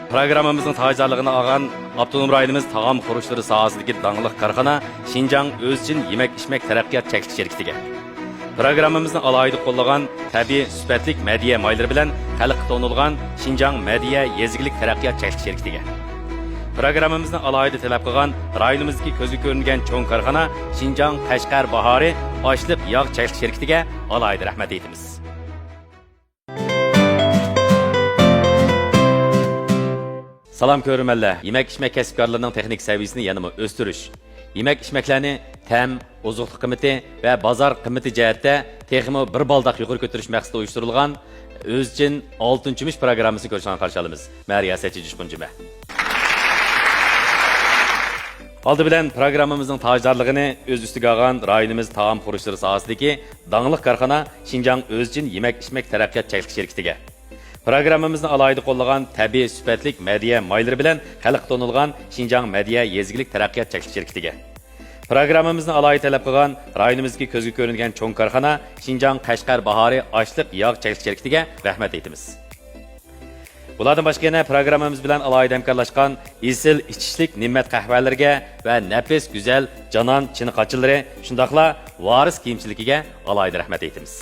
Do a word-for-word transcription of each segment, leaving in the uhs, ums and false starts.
پروگراممىمىزنىڭ تاجدارلىقىنى ئالغان ئاپتونوم رايونىمىز تائام خۇرۇچلىرى ساھەسىدىكى داڭلىق كارخانا شىنجاڭ ئۆزچىن يېمەك-ئىچمەك تەرەققىيات چەكلىك شىركىتىگە، پروگراممىمىزنى ئالاھىدە قوللىغان تەبىئىي سۈپەتلىك مەدھىيە مايلىرى بىلەن خەلققە تونۇلغان شىنجاڭ مەدھىيە يېزا ئىگىلىك تەرەققىيات چەكلىك شىركىتىگە، پروگراممىمىزنى ئالاھىدە تەلەپ قىلغان رايونىمىزدىكى كۆزگە كۆرۈنگەن چوڭ كارخانا شىنجاڭ قەشقەر باھارى ئاشلىق ياغ چەكلىك شىركىتىگە ئالاھىدە رەھمەت ئېيتىمىز. سالام كۆرۈرمەنلەر، يېمەك-ئىچمەك كەسىپكارلىرىنىڭ تېخنىكا سەۋىيەسىنى يەنىمۇ ئۆستۈرۈش، يېمەك-ئىچمەكلەرنى تەم، ئوزۇقلۇق قىممىتى ۋە بازار قىممىتى جەھەتتە تېخىمۇ بىر بالداق يۇقىرى كۆتۈرۈش مەقسىتىدە ئۇيۇشتۇرۇلغان ئۆزچىن ئالتىنچى كۈمۈش پروگراممىسىنى كۆرۈشۈڭلارنى قارشى ئالىمىز. مەن رىياسەتچى جۇشقۇن جۈمە. ئالدى بىلەن پروگراممىمىزنىڭ تاجدارلىقىنى ئۆز ئۈستىگە ئالغان رايونىمىز تائام خۇرۇچلىرى ساھەسىدىكى داڭلىق كارخانا شىنجاڭ ئۆزچىن يېمەك-ئىچمەك تەرەققىيات چەكلىك شىركىتىگە، پروگراممىمىزنى ئالاھىدە قوللىغان تەبىئىي سۈپەتلىك مەدھىيە مايلىرى بىلەن خەلققە تونۇلغان شىنجاڭ مەدھىيە يېزا ئىگىلىك تەرەققىيات چەكلىك شىركىتىگە، پروگراممىمىزنى ئالاھىدە تەلەپ قىلغان رايونىمىزدىكى كۆزگە كۆرۈنگەن چوڭ كارخانا شىنجاڭ قەشقەر باھارى ئاشلىق ياغ چەكلىك شىركىتىگە رەھمەت ئېيتىمىز. بۇلاردىن باشقا يەنە پروگراممىمىز بىلەن ئالاھىدە ھەمكارلاشقان ئېسىل ئىچىشلىك نېمەت قەھۋەلىرىگە ۋە نەپىس، گۈزەل جانان چىنە قاچىلىرى، شۇنداقلا ۋارىس كىيىمچىلىكىگە ئالاھىدە رەھمەت ئېيتىمىز.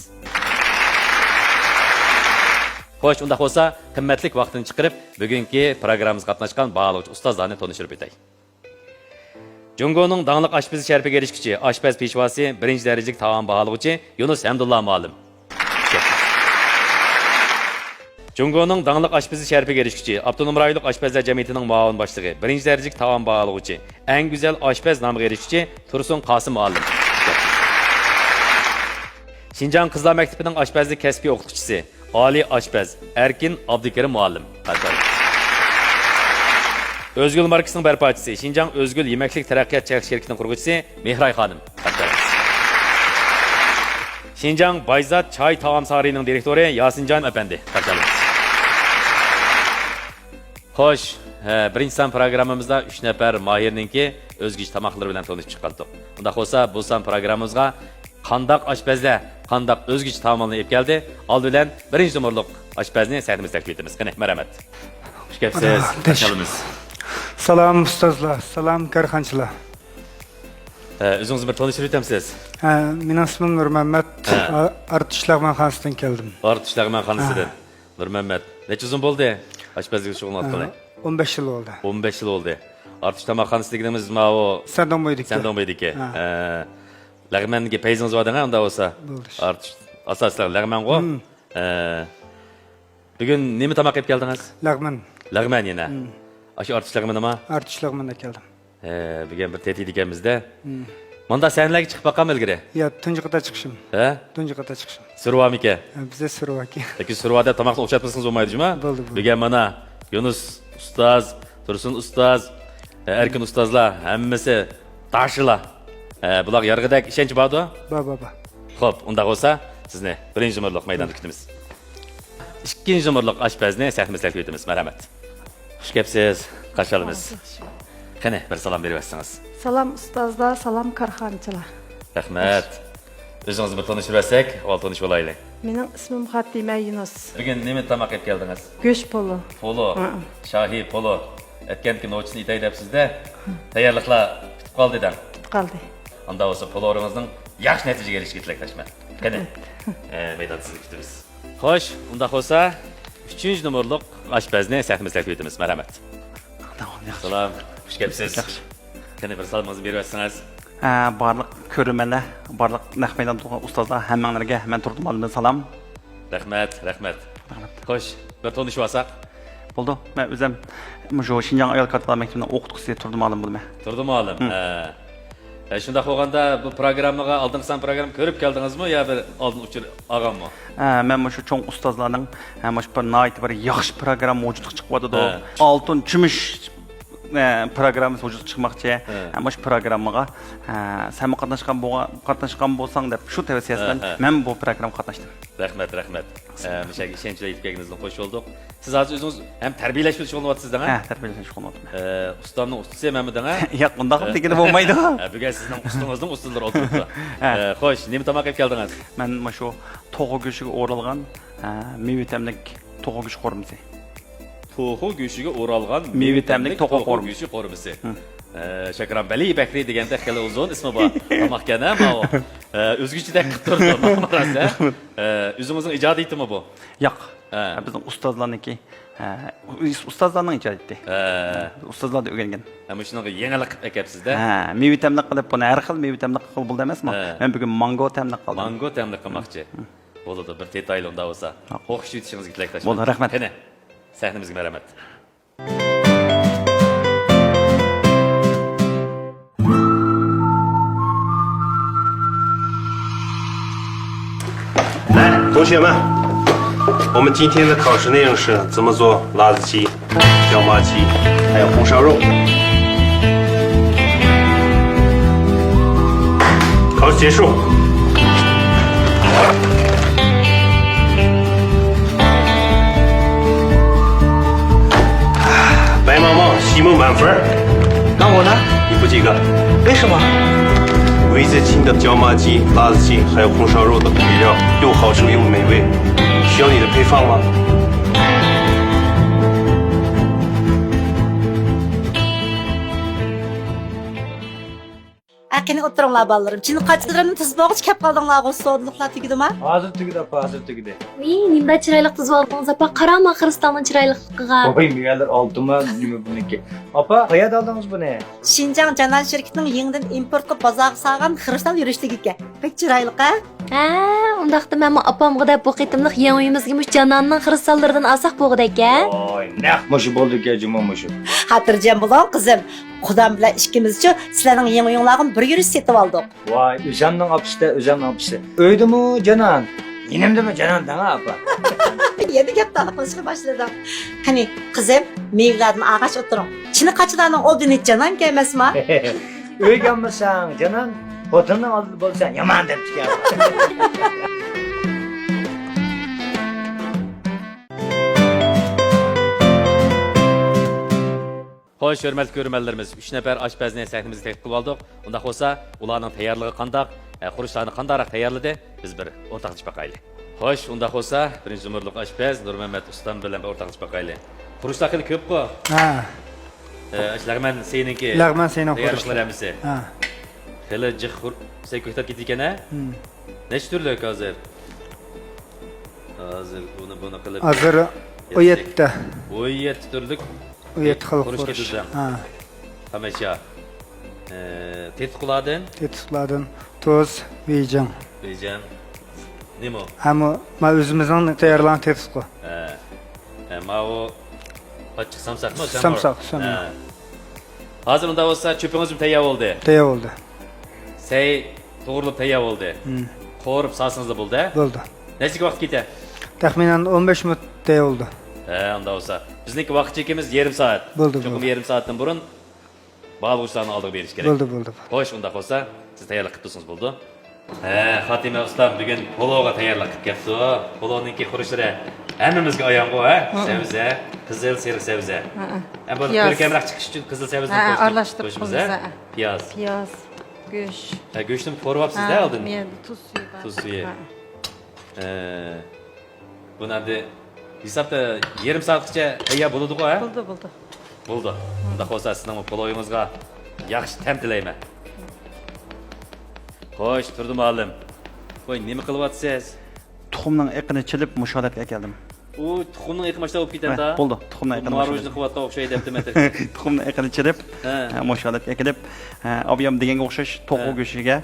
خوش، ئۇنداق بولسا، قىممەتلىك ۋاقتىنى چىقىرىپ، بۈگۈنكى پروگراممىمىزغا قاتناشقان باھالىغۇچى ئۇستازلارنى تونۇشتۇرۇپ ئۆتەي. جۇڭگونىڭ داڭلىق ئاشپىزى شەرىپىگە ئېرىشكۈچى، ئاشپەز پېشۋاسى، بىرىنچى دەرىجىلىك تائام باھالىغۇچى يۇنۇس ھەمدۇللا مۇئەللىم. جۇڭگونىڭ داڭلىق ئاشپىزى شەرىپىگە ئېرىشكۈچى، ئاپتونوم رايونلۇق ئاشپەزلەر جەمئىيىتىنىڭ مۇئاۋىن باشلىقى، بىرىنچى دەرىجىلىك تائام باھالىغۇچى، ئەڭ گۈزەل ئاشپەز نامىغا ئېرىشكۈچى تۇرسۇن قاسىم مۇئەللىم. شىنجاڭ قىزلار مەكتىپىنىڭ ئاشپەزلىك كەسپىي ئوقۇتقۇچىسى، ئالىي ئاشپەز ئەركىن ئابدۇكېرىم مۇئەللىم. ئۆزگۈل ماركىسىنىڭ بەرپاچىسى، شىنجاڭ ئۆزگۈل يېمەكلىك تەرەققىيات چەكلىك شىركىتىنىڭ قۇرغۇچىسى مېھراي خانىم. شىنجاڭ بايزات چاي تائام سارىيىنىڭ دىرېكتورى ياسىنجان ئەپەندى. خوش، ھە، بىرىنچى سان پروگراممىمىزدا ئۈچ نەپەر ماھىرنىڭكى ئۆزگىچە تاماقلىرى بىلەن تونۇشۇپ چىققانتۇق. ئۇنداق بولسا، بۇ سان پروگراممىمىزغا قانداق ئاشپەزلەر قانداق ئۆزگىچە تائاملارنى ئېلىپ كەلدى؟ ئالدى بىلەن بىرىنچى نومۇرلۇق ئاشپەزنى سەھنىمىزگە تەكلىپ ئېتىمىز. قېنى، مەرھەمەت. خۇش كەپسىز. قارشى ئالىمىز. سالام ئۇستازلار، سالام كارخانىچىلار. ھە، ئۆزىڭىزنى بىر تونۇشتۇرۇپ ئۆتەمسىز؟ ھە، مېنىڭ ئىسمىم نۇرمەمەت. ھە. ئا-، ئارتۇش لەغمەنخانىسىدىن كەلدىم. ئارتۇش لەغمەنخانىسىدىن. ھە. نۇرمەمەت. نەچچە يىل بولدى ئاشپەزلىك شۇغۇللىنىۋاتقىلى؟ ھە، ئون بەش يىل بولدى. ئون بەش يىل بولدى. ئارتۇش تاماقخانىسى دېگىنىمىز ماۋۇ سەندوڭ بويىدىكى. سەندوڭ بويىدىكى. ھە. ھە. لەغمەندىكى پەيزىڭىز بار دەڭە، ئۇنداق بولسا. بولدى. ئارتۇش ئاساسلىق لەغمەنغۇ. ھىم. ھە. بۈگۈن نېمە تاماق ئېلىپ كەلدىڭىز؟ لەغمەن. لەغمەن يەنە. ھىم. ئاشۇ ئارتۇش لەغمىنىما؟ ئارتۇش لەغمەن ئەكەلدىم. ھە، بۈگۈن بىر تېتىيدىكەنمىز-دە. ھىم. مۇنداق سەھنىلەرگە چىقىپ باققانمۇ ئىلگىرى؟ ياق، تۇنجى قېتىم چىقىشىم. ھە؟ تۇنجى قېتىم چىقىشىم. سۈرۋامىكەن؟ ھە، بىزدە سۈرۋاكەن. لېكىن سۈرۋا دەپ تاماقنى ئوخشاتمىسىڭىز بولمايدۇ جۇما. بولدى، بولدى. بۈگۈن مانا يۇنۇس ئۇستاز، تۇرسۇن ئۇستاز، ھە، ئەركىن ئۇستازلار ھەممىسى تاشلا. ھە، بۇلارغا يارىغۇدەك ئىشەنچ باردۇ؟ بار، بار، بار. خوپ، ئۇنداق بولسا سىزنى بىرىنچى نومۇرلۇق مەيداندا كۈتىمىز. ئىككىنچى نومۇرلۇق ئاشپەزنى سەھنىمىزگە تەكلىپ ئېتىمىز. مەرھەمەت. خۇش كەپسىز. قارشى ئالىمىز. قېنى، بىر سالام بېرىۋەتسىڭىز. سالام ئۇستازلار، سالام كارخانىچىلار. رەھمەت. ئۆزىڭىزنى بىر تونۇشتۇرۇۋەتسەك، ئاۋۋال تونۇشۇۋالايلى. مېنىڭ ئىسمىم خاتىمە يۇنۇس. بۈگۈن نېمە تاماق ئېلىپ كەلدىڭىز؟ گۆش پولۇ. پولۇ. ھە. شاھى پولۇ. ئەتكەنكى نوچىسىنى ئېتەي دەپسىز-دە. تەييارلىقلار پۈتۈپ قالدى دەڭ. پۈتۈپ قالدى. ئاندا بولسا پولۇرىڭىزنىڭ ياخشى نەتىجىگە ئېرىشىشىگە تىلەكداشمەن. قېنى، ئە، مەيداندا سىزنى كۈتىمىز. خوش، ئۇنداق بولسا، ئۈچىنچى نومۇرلۇق ئاشپەزنى سەھنىمىزگە تەكلىپ ئېتىمىز. مەرھەمەت. سالام، خۇش كەپسىز. ياخشى. قېنى، بىر سالىمىڭىزنى بېرىۋەتسىڭىز. ئە، بارلىق كۆرۈرمەنلەر، بارلىق نەق مەيداندا تۇرغان ئۇستازلار، ھەممىڭلارغا مەن تۇردى مۇئەللىمدىن سالام. رەھمەت، رەھمەت. رەھمەت. خوش، بىر تونۇشۇۋالساق. بولدى. مەن ئۆزۈم مۇشۇ شىنجاڭ ئايال كاتىپلار مەكتىپىنىڭ ئوقۇتقۇچىسى تۇردى مۇئەللىم بولىمەن. تۇردى مۇئەللىم. ھىم. ھە. ھە، شۇنداق بولغاندا بۇ پروگراممىغا، ئالدىنقى سان پروگرامما كۆرۈپ كەلدىڭىزمۇ يا بىر ئالدىن ئۇچۇر ئالغانمۇ؟ ھە، مەن مۇشۇ چوڭ ئۇستازلارنىڭ، ھە، مۇشۇ بىر ناھايىتى بىر ياخشى پروگرامما ۋۇجۇدقا چىقىۋاتىدۇ. ھە. ئالتۇن، كۈمۈش، ھە، پروگراممىسى ۋۇجۇدقا چىقماقچى. ھە. ھە، مۇشۇ پروگراممىغا، ھە، سەنمۇ قاتناشقان بولغا-، قاتناشقان بولساڭ دەپ شۇ تەۋسىيەسى بىلەن ھە، ھە. مەن بۇ پروگراممىغا قاتناشتىم. رەھمەت، رەھمەت. ھە، مۇشۇ ئىشەنچ بىلەن يېتىپ كەلگىنىڭىزدىن خوش بولدۇق. سىز ھازىر ئۆزىڭىز ھەم تەربىيەلەش بىلەن شۇغۇللىنىۋاتىسىز دەڭە؟ ھە، تەربىيەلەش بىلەن شۇغۇللىنىۋاتىمەن. ئە، ئۇستامنىڭ ئۇستىسى مەنمۇ دەڭە؟ ياق، ئۇنداق ئە، دېگىلى بولمايدۇ. ئە، بۈگۈن سىزنىڭ ئۇستىڭىزنىڭ ئۇستىلىرى ئولتۇرۇپتۇ. ھە. ئە، خوش، نېمە تاماق ئېلىپ كەلدىڭىز؟ مەن مۇشۇ توخۇ گۆشىگە ئورالغان، ئە، مېۋە تەملىك توخۇ گۆشى قورۇمىسى. توخۇ گۆشىگە ئورالغان مېۋە تەملىك توخۇ قورۇمىسى. قورۇمىسى. ھە، شاكرام بەلى بەكرى دېگەندەك خېلى ئۇزۇن ئىسمى بار تاماقكەن ھە ماۋۇ. ئە، ئۆزگىچىدەك قىلىپ تۇرىدۇ ماڭا قارىسا. ئە، ئۆزىڭىزنىڭ ئىجادىيىتىمۇ بۇ؟ ياق. ھە. بىزنىڭ ئۇستازلارنىڭكى. ھە، ئۇستازلارنىڭ ئىجادىيىتى. ھە. ئۇستازلاردىن ئۆگەنگەن. ھە، مۇشۇنىڭغا يېڭىلىق قىلىپ ئەكەپسىز-دە. ھە، مېۋە تەملىك قىلىپ، بۇنى ھەر خىل مېۋە تەملىك قىلغىلى بولىدۇ ئەمەسمۇ؟ ھە. مەن بۈگۈن مانگو تەملىك قىلدىم. مانگو تەملىك قىلماقچى. ھە. بولىدۇ، بىر تېتايلى ئۇنداق بولسا. ھە. ئوخشىتىشىڭىزگە تىلەكداشمەن. بولدى، رەھمەت. قېنى، سەھنىمىزگە مەرھەمەت. 来，同学们，我们今天的考试内容是怎么做辣子鸡、椒麻鸡，还有红烧肉。考试结束。 白茫茫，喜目满分儿。那我呢？你不及格。为什么？味觉轻的椒麻鸡、辣子鸡，还有红烧肉等配料，又好吃又美味，需要你的配方吗？ ئە، قېنى ئولتۇرۇڭلار بالىلىرىم. چىنە قاچىلىرىمنى تىزىپ بولغۇچە كەپ قالدىڭلارغۇ، سودىلىقلار تۈگىدىما؟ ھازىر تۈگىدى ئاپا، ھازىر تۈگىدى. ۋىي، نېمىنداق چىرايلىق تىزىۋالدىڭىز ئاپا، قاراڭ خىرىستالنىڭ چىرايلىقلىقىغا. ۋاي، مېۋەلەر ئالتۇنما نېمە بۇنىڭكى. ئاپا، قەيەردە ئالدىڭىز بۇنى؟ شىنجاڭ جانان شىركىتىنىڭ يېڭىدىن ئىمپورت قىلىپ بازارغا سالغان خىرىستال يۈرۈشلۈكى ئىكەن. بەك چىرايلىق ھە؟ ھە، ئۇنداقتا مەنمۇ ئاپامغا دەپ بۇ قېتىملىق يېڭى ئۆيىمىزگە مۇشۇ جاناننىڭ خىرىستاللىرىدىن ئالساق بولغۇدەك ھە؟ ۋاي، نەق مۇشۇ بولدىكەن جۇمۇ مۇشۇ. خاتىرجەم بولۇڭ قىزىم. قۇدام بىلەن ئىككىمىزچۇ سىلەرنىڭ يېڭى ئۆيۈڭلارغىمۇ بىر يۈرۈش سېتىۋالدۇق. ۋاي، ئۆزەمنىڭ ئاپىسى-دە، ئۆزەمنىڭ ئاپىسى. ئۆيدىمۇ جانان، يېنىمدىمۇ جانان دەڭە ئاپا. يەنە گەپ تالا قىلىشقا باشلىدىڭ. قېنى، قىزىم، مېۋىلەردىن ئالغاچ ئولتۇرۇڭ. چىنە قاچىلارنىڭ ئالدىنى جانان كەلمەسما؟ ئۆيگە ئالمىساڭ جانان، خوتۇننىڭ ئالدىدا بولساڭ يامان دەپتىكەن. خوش، ھۆرمەتلىك كۆرۈرمەنلىرىمىز، ئۈچ نەپەر ئاشپەزنى سەھنىمىزگە تەكلىپ قىلىۋالدۇق. ئۇنداق بولسا، ئۇلارنىڭ تەييارلىقى قانداق، ئە، خۇرۇچلارنى قانداقراق تەييارلىدى، بىز بىر ئورتاقلىشىپ باقايلى. خوش، ئۇنداق بولسا، بىرىنچى نومۇرلۇق ئاشپەز نۇرمەمەت ئۇستام بىلەن بىر ئورتاقلىشىپ باقايلى. خۇرۇچلار خېلى كۆپقۇ؟ ھە. ئە، ئاشۇ لەغمەن سېيىنىڭكى. لەغمەن سېيىنىڭ تەييارلىقلىرى خۇرۇچلىرى. ھەممىسى. ھە. خېلى جىق خۇر-، سەي كۆكتەپ كېتىدىكەن ھە؟ ھىم. نەچچە تۈرلۈك ھازىر؟ ھازىر بۇنى، بۇنى قىلىپ ھازىر ئون يەتتە. ئون يەتتە تۈرلۈك. ئون يەتتە خىل خۇرۇچ خۇرۇچ. كېتىدۇ. ھە. خامەشيا. ئە، تېتىتقۇلاردىن. تېتىتقۇلاردىن تۇز، بېيجىڭ. بېيجىڭ. نېمە ئۇ؟ ھەممە ما ئۆزىمىزنىڭ تەييارلىغان تېتىتقۇ. ھە. ھە، ماۋۇ ئاچچىق سامساقمۇ؟ سامساق، سامساق. ھە. ھازىر ئۇنداق بولسا، چۆپىڭىزمۇ تەييار بولدى. تەييار بولدى. سەي توغرىلىپ تەييار بولدى. ھىم. قورۇپ سالسىڭىزلا بولدى، ھە؟ بولدى. نەچچە ۋاقىت كېتە؟ تەخمىنەن ئون بەش مىنۇت تەييار بولدى. ھە، ئۇنداق بولسا. بىزنىڭكى ۋاقىت چېكىمىز يېرىم سائەت. بولدى، چوقۇم بولدى. يېرىم سائەتتىن بۇرۇن باھالىغۇچىلارنىڭ ئالدىغا بېرىش كېرەك. بولدى، بولدى. خوش، ئۇنداق بولسا، سىز تەييارلىق قىلىپ تۇرسىڭىز بولىدۇ. ھە، خاتىمە ئۇستام بۈگۈن پولوغا تەييارلىق قىلىپ كەپتۇ. پولونىڭكى خۇرۇچلىرى ھەممىمىزگە ئايانغۇ، ھە؟ ھە. سەۋزە، قىزىل، سېرىق سەۋزە. ھە، ھە. ھە، بۇ پىياز. كۆركەمرەك چىقىش ئۈچۈن قىزىل سەۋزىنى ھە، قوشتۇم. ئارىلاشتۇرۇپ قوشىمىز، قىلىمىز، ھە؟ ھە. پىياز. پىياز، گۆش. ھە، گۆشنى قورۇۋاپسىز-دە ھە، ئالدىن. مەيەردە تۇز سۈيى بار. تۇز سۈيى. ھە. ھە. بۇنى ئەمدى ھېسابتا يېرىم سائەتكىچە تەييار بولىدىغۇ، ھە؟ بولىدۇ، بولىدۇ. بولىدۇ. ئۇنداق بولسا سىزنىڭ پولويىڭىزغا ياخشى تەم تىلەيمەن. خوش، تۇردى مۇئەللىم. ۋاي، نېمە قىلىۋاتىسىز؟ تۇخۇمنىڭ ئېقىنى چېلىپ، مۇشۇ ھالەتكە ئەكەلدىم. ئۇ تۇخۇمنىڭ ئېقى ماشۇنداق بولۇپ كېتەمدا؟ ھە، بولدى. تۇخۇمنىڭ ئېقىنى ماشۇنداق. ماروژنىي قىلىۋاتقان ئوخشايدۇ دەپتىمەن. تۇخۇمنىڭ ئېقىنى چېلىپ، ھە. ھە، مۇشۇ ھالەتكە ئەكېلىپ، ھە، ئاۋۇ يەم دېگەنگە ئوخشاش توخۇ ھە. گۆشىگە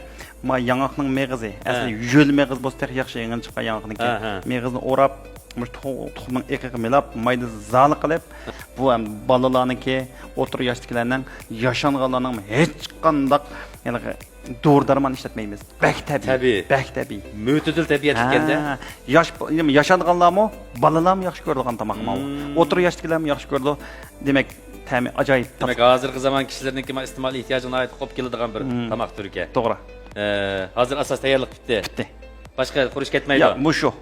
ما ياڭاقنىڭ مېغىزى، ھە. ئەسلى يۆل مېغىز بولسا تېخى ياخشى، يېڭى چىققان ياڭاقنىڭكى ھە، ھە. مېغىزىنى ئوراپ، مۇشۇ تۇخۇم-، تۇخۇمنىڭ ئېقىغا مىلاپ، مايدا زالى قىلىپ، بۇ ھەم بالىلارنىڭكى، ئوتتۇرا ياشتىكىلەرنىڭ، ياشانغانلارنىڭ ھېچقانداق ھېلىقى دورا-دەرمان ئىشلەتمەيمىز. بەك تەبىئىي، تەبىئىي. بەك تەبىئىي. مۆتىدىل تەبىئەت ئىكەن-دە. ھە، ياش-، ياشانغانلارمۇ، بالىلارمۇ ياخشى كۆرىدىغان تاماق ماۋۇ. مم. ئوتتۇرا ياشتىكىلەرمۇ ياخشى كۆرىدۇ. دېمەك، تەمى ئاجايىپ. دېمەك، ھازىرقى زامان كىشىلىرىنىڭكى ما ئىستېمال ئېھتىياجىغا ناھايىتى قوپ كېلىدىغان بىر مم. تاماق تۈرى ئىكەن. توغرا. ئە، ھازىر ئاساس تەييارلىق پۈتتى. پۈتتى. باشقا خۇرۇچ كەتمەيدۇ؟ ياق، مۇشۇ.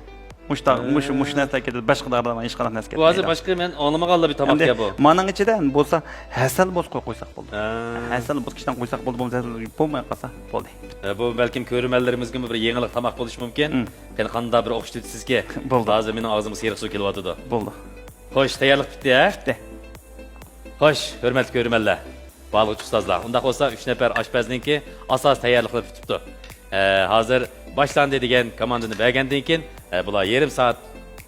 مۇشتا-، ھە. مۇشۇ، مۇشۇ نەرسە كېتىدۇ. باشقا دارىلارغا ھېچقانداق نەرسە بۇ ھازىر كەتمەيدۇ. باشقا مەن ئاڭلىمىغانلا بىر تاماق ئەمدى گەپ بۇ. مانىڭ ئىچىدە بولسا ھەسەل بولسا قويۇپ قويساق بولىدۇ. ھە. ھەسەل بولسا، كىشىدىن قويساق بولىدۇ، بولمىسا ھەسەل بولماي قالسا بولدى. ھە، بۇ بەلكىم كۆرۈرمەنلىرىمىزگىمۇ بىر يېڭىلىق تاماق بولۇشى مۇمكىن. ھىم. قېنى قانداق بىر ئوخشىتىۋېتىسىزكى؟ بولدى. ھازىر مېنىڭ ئاغزىمغا سېرىق سۇ كېلىۋاتىدۇ. بولدى. خوش، تەييارلىق پۈتتى، ھە؟ پۈتتى. خوش، ھۆرمەتلىك كۆرۈرمەنلەر، باھالىغۇچى ئۇستازلار. ئۇنداق بولسا، ئۈچ نەپەر ئاشپەزنىڭكى ئاساسىي تەييارلىقلىرى پۈتۈپتۇ. ئە، ھازىر باشلاندى دېگەن كوماندىنى بەرگەندىن كېيىن، ئە، بۇلار يېرىم سائەت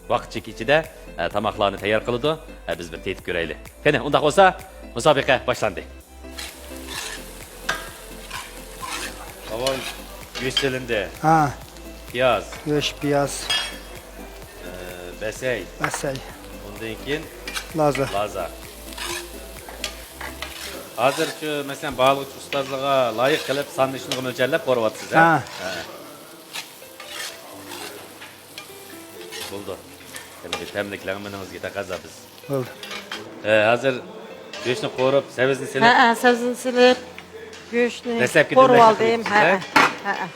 ۋاقىت چېكى ئىچىدە، ئە، تاماقلارنى تەييار قىلىدۇ. ئە، بىز بىر تېتىپ كۆرەيلى. قېنى، ئۇنداق بولسا، مۇسابىقە باشلاندى. ئاۋۋال گۆش سېلىندى. ھە. پىياز. گۆش، پىياز. ئە، بەسەي. بەسەي. ئۇندىن كېيىن لازا. لازا. ھازىر شۇ، مەسىلەن، باھالىغۇچى ئۇستازلىرىغا لايىق قىلىپ سانىنى شۇنىڭغا مۆلچەرلەپ قورۇۋاتىسىز، ھە؟ ھە. ھە. بولدى. يەنە بىر تەملىك لەڭمىنىڭىزگە تەقەززا بىز. بولدى. ئە، ھازىر گۆشنى قورۇپ، سەۋزىنى سېلىپ. ھەئە، سەۋزىنى سېلىپ، گۆشنى دەسلەپكى قورۇپ دۈملەشنى ئالدىم. قىلىپ ھەئە، بېرىسىز، ھە؟ ھەئە.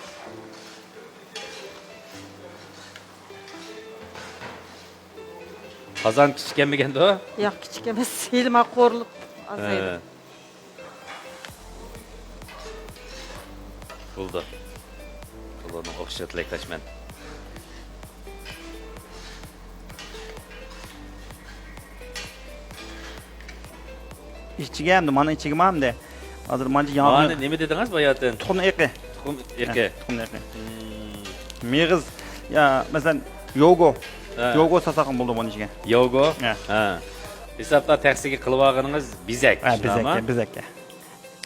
قازان كىچىك ئەممىگەندۇ؟ ياق، كىچىك ئەمەس. ھېلىمۇ قورۇلۇپ ئازايدۇ. ھە. بولدى. بۇلارنىڭ ئوخشىشىغا تىلەكداشمەن. ئىچىگە ئەمدى، مانا ئىچىگىمۇ ئەمدى. ھازىر مانچە ياڭ. مانا نېمە دېدىڭىز باياتىن؟ تۇخۇم ئېقى. تۇخۇم ئېقى. ھە، تۇخۇم ئېقى. مېغىز، يا، مەسىلەن، يوگو. ھە. يوگو سالساقمۇ بولىدۇ بۇنىڭ ئىچىگە. يوگو؟ ھە. ھە. ھېسابتا تەخسىگە قىلىۋالغىنىڭىز بېزەك، ھە، شۇنداقمۇ؟ بېزەككە، بېزەككە.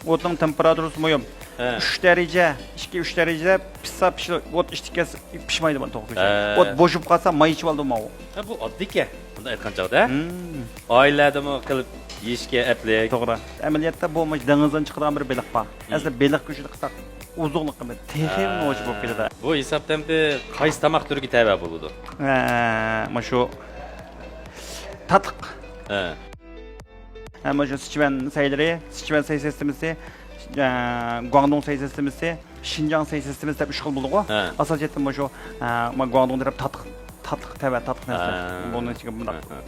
ئوتنىڭ تېمپېراتۇرىسى مۇھىم. ھە. ئۈچ دەرىجە، ئىككى، ئۈچ دەرىجىدە پىشسا پىشىدۇ. ئوت ئىچىدە كەتسە پىشمايدۇ بۇ توغرا. ھە. ئوت بوشىپ قالسا ماي ئېچىۋالىدۇ ماۋۇ. ھە، بۇ ئاددىيكەن. بۇنداق ئېيتقان چاغدا. ھىم. ئائىلىلەردىمۇ قىلىپ يېيىشكە ئەپلىك. توغرا. ئەمەلىيەتتە بۇ مۇشۇ دېڭىزدىن چىقىدىغان بىر بېلىق بار. ھىم. ئەسلى بېلىق گۆشىدە قىلساق ئوزۇقلۇق قىممەت. تېخىمۇ ھە. نوچى بولۇپ كېتىدۇ. بۇ ھېسابتا ئەمدى قايسى تاماق تۈرىگە تەۋە بولىدۇ؟ ھە، مۇشۇ تاتلىق. ھە. ھەم مۇشۇ سىچۈەن سەيلىرى، سىچۈەن سەي سىستېمىسى، ئە، گۇاڭدۇڭ سەي سىستېمىسى، شىنجاڭ سەي سىستېمىسى دەپ ئۈچ خىل بولىدىغۇ. ھە. ئاساسىيەتتە مۇشۇ، ئە، ما گۇاڭدۇڭ دەپ تاتلىق، تاتلىق تەۋە، تاتلىق نەرسىلەر. ھە. بۇنىڭ ئىچىگە بۇنداق ھە، ھە.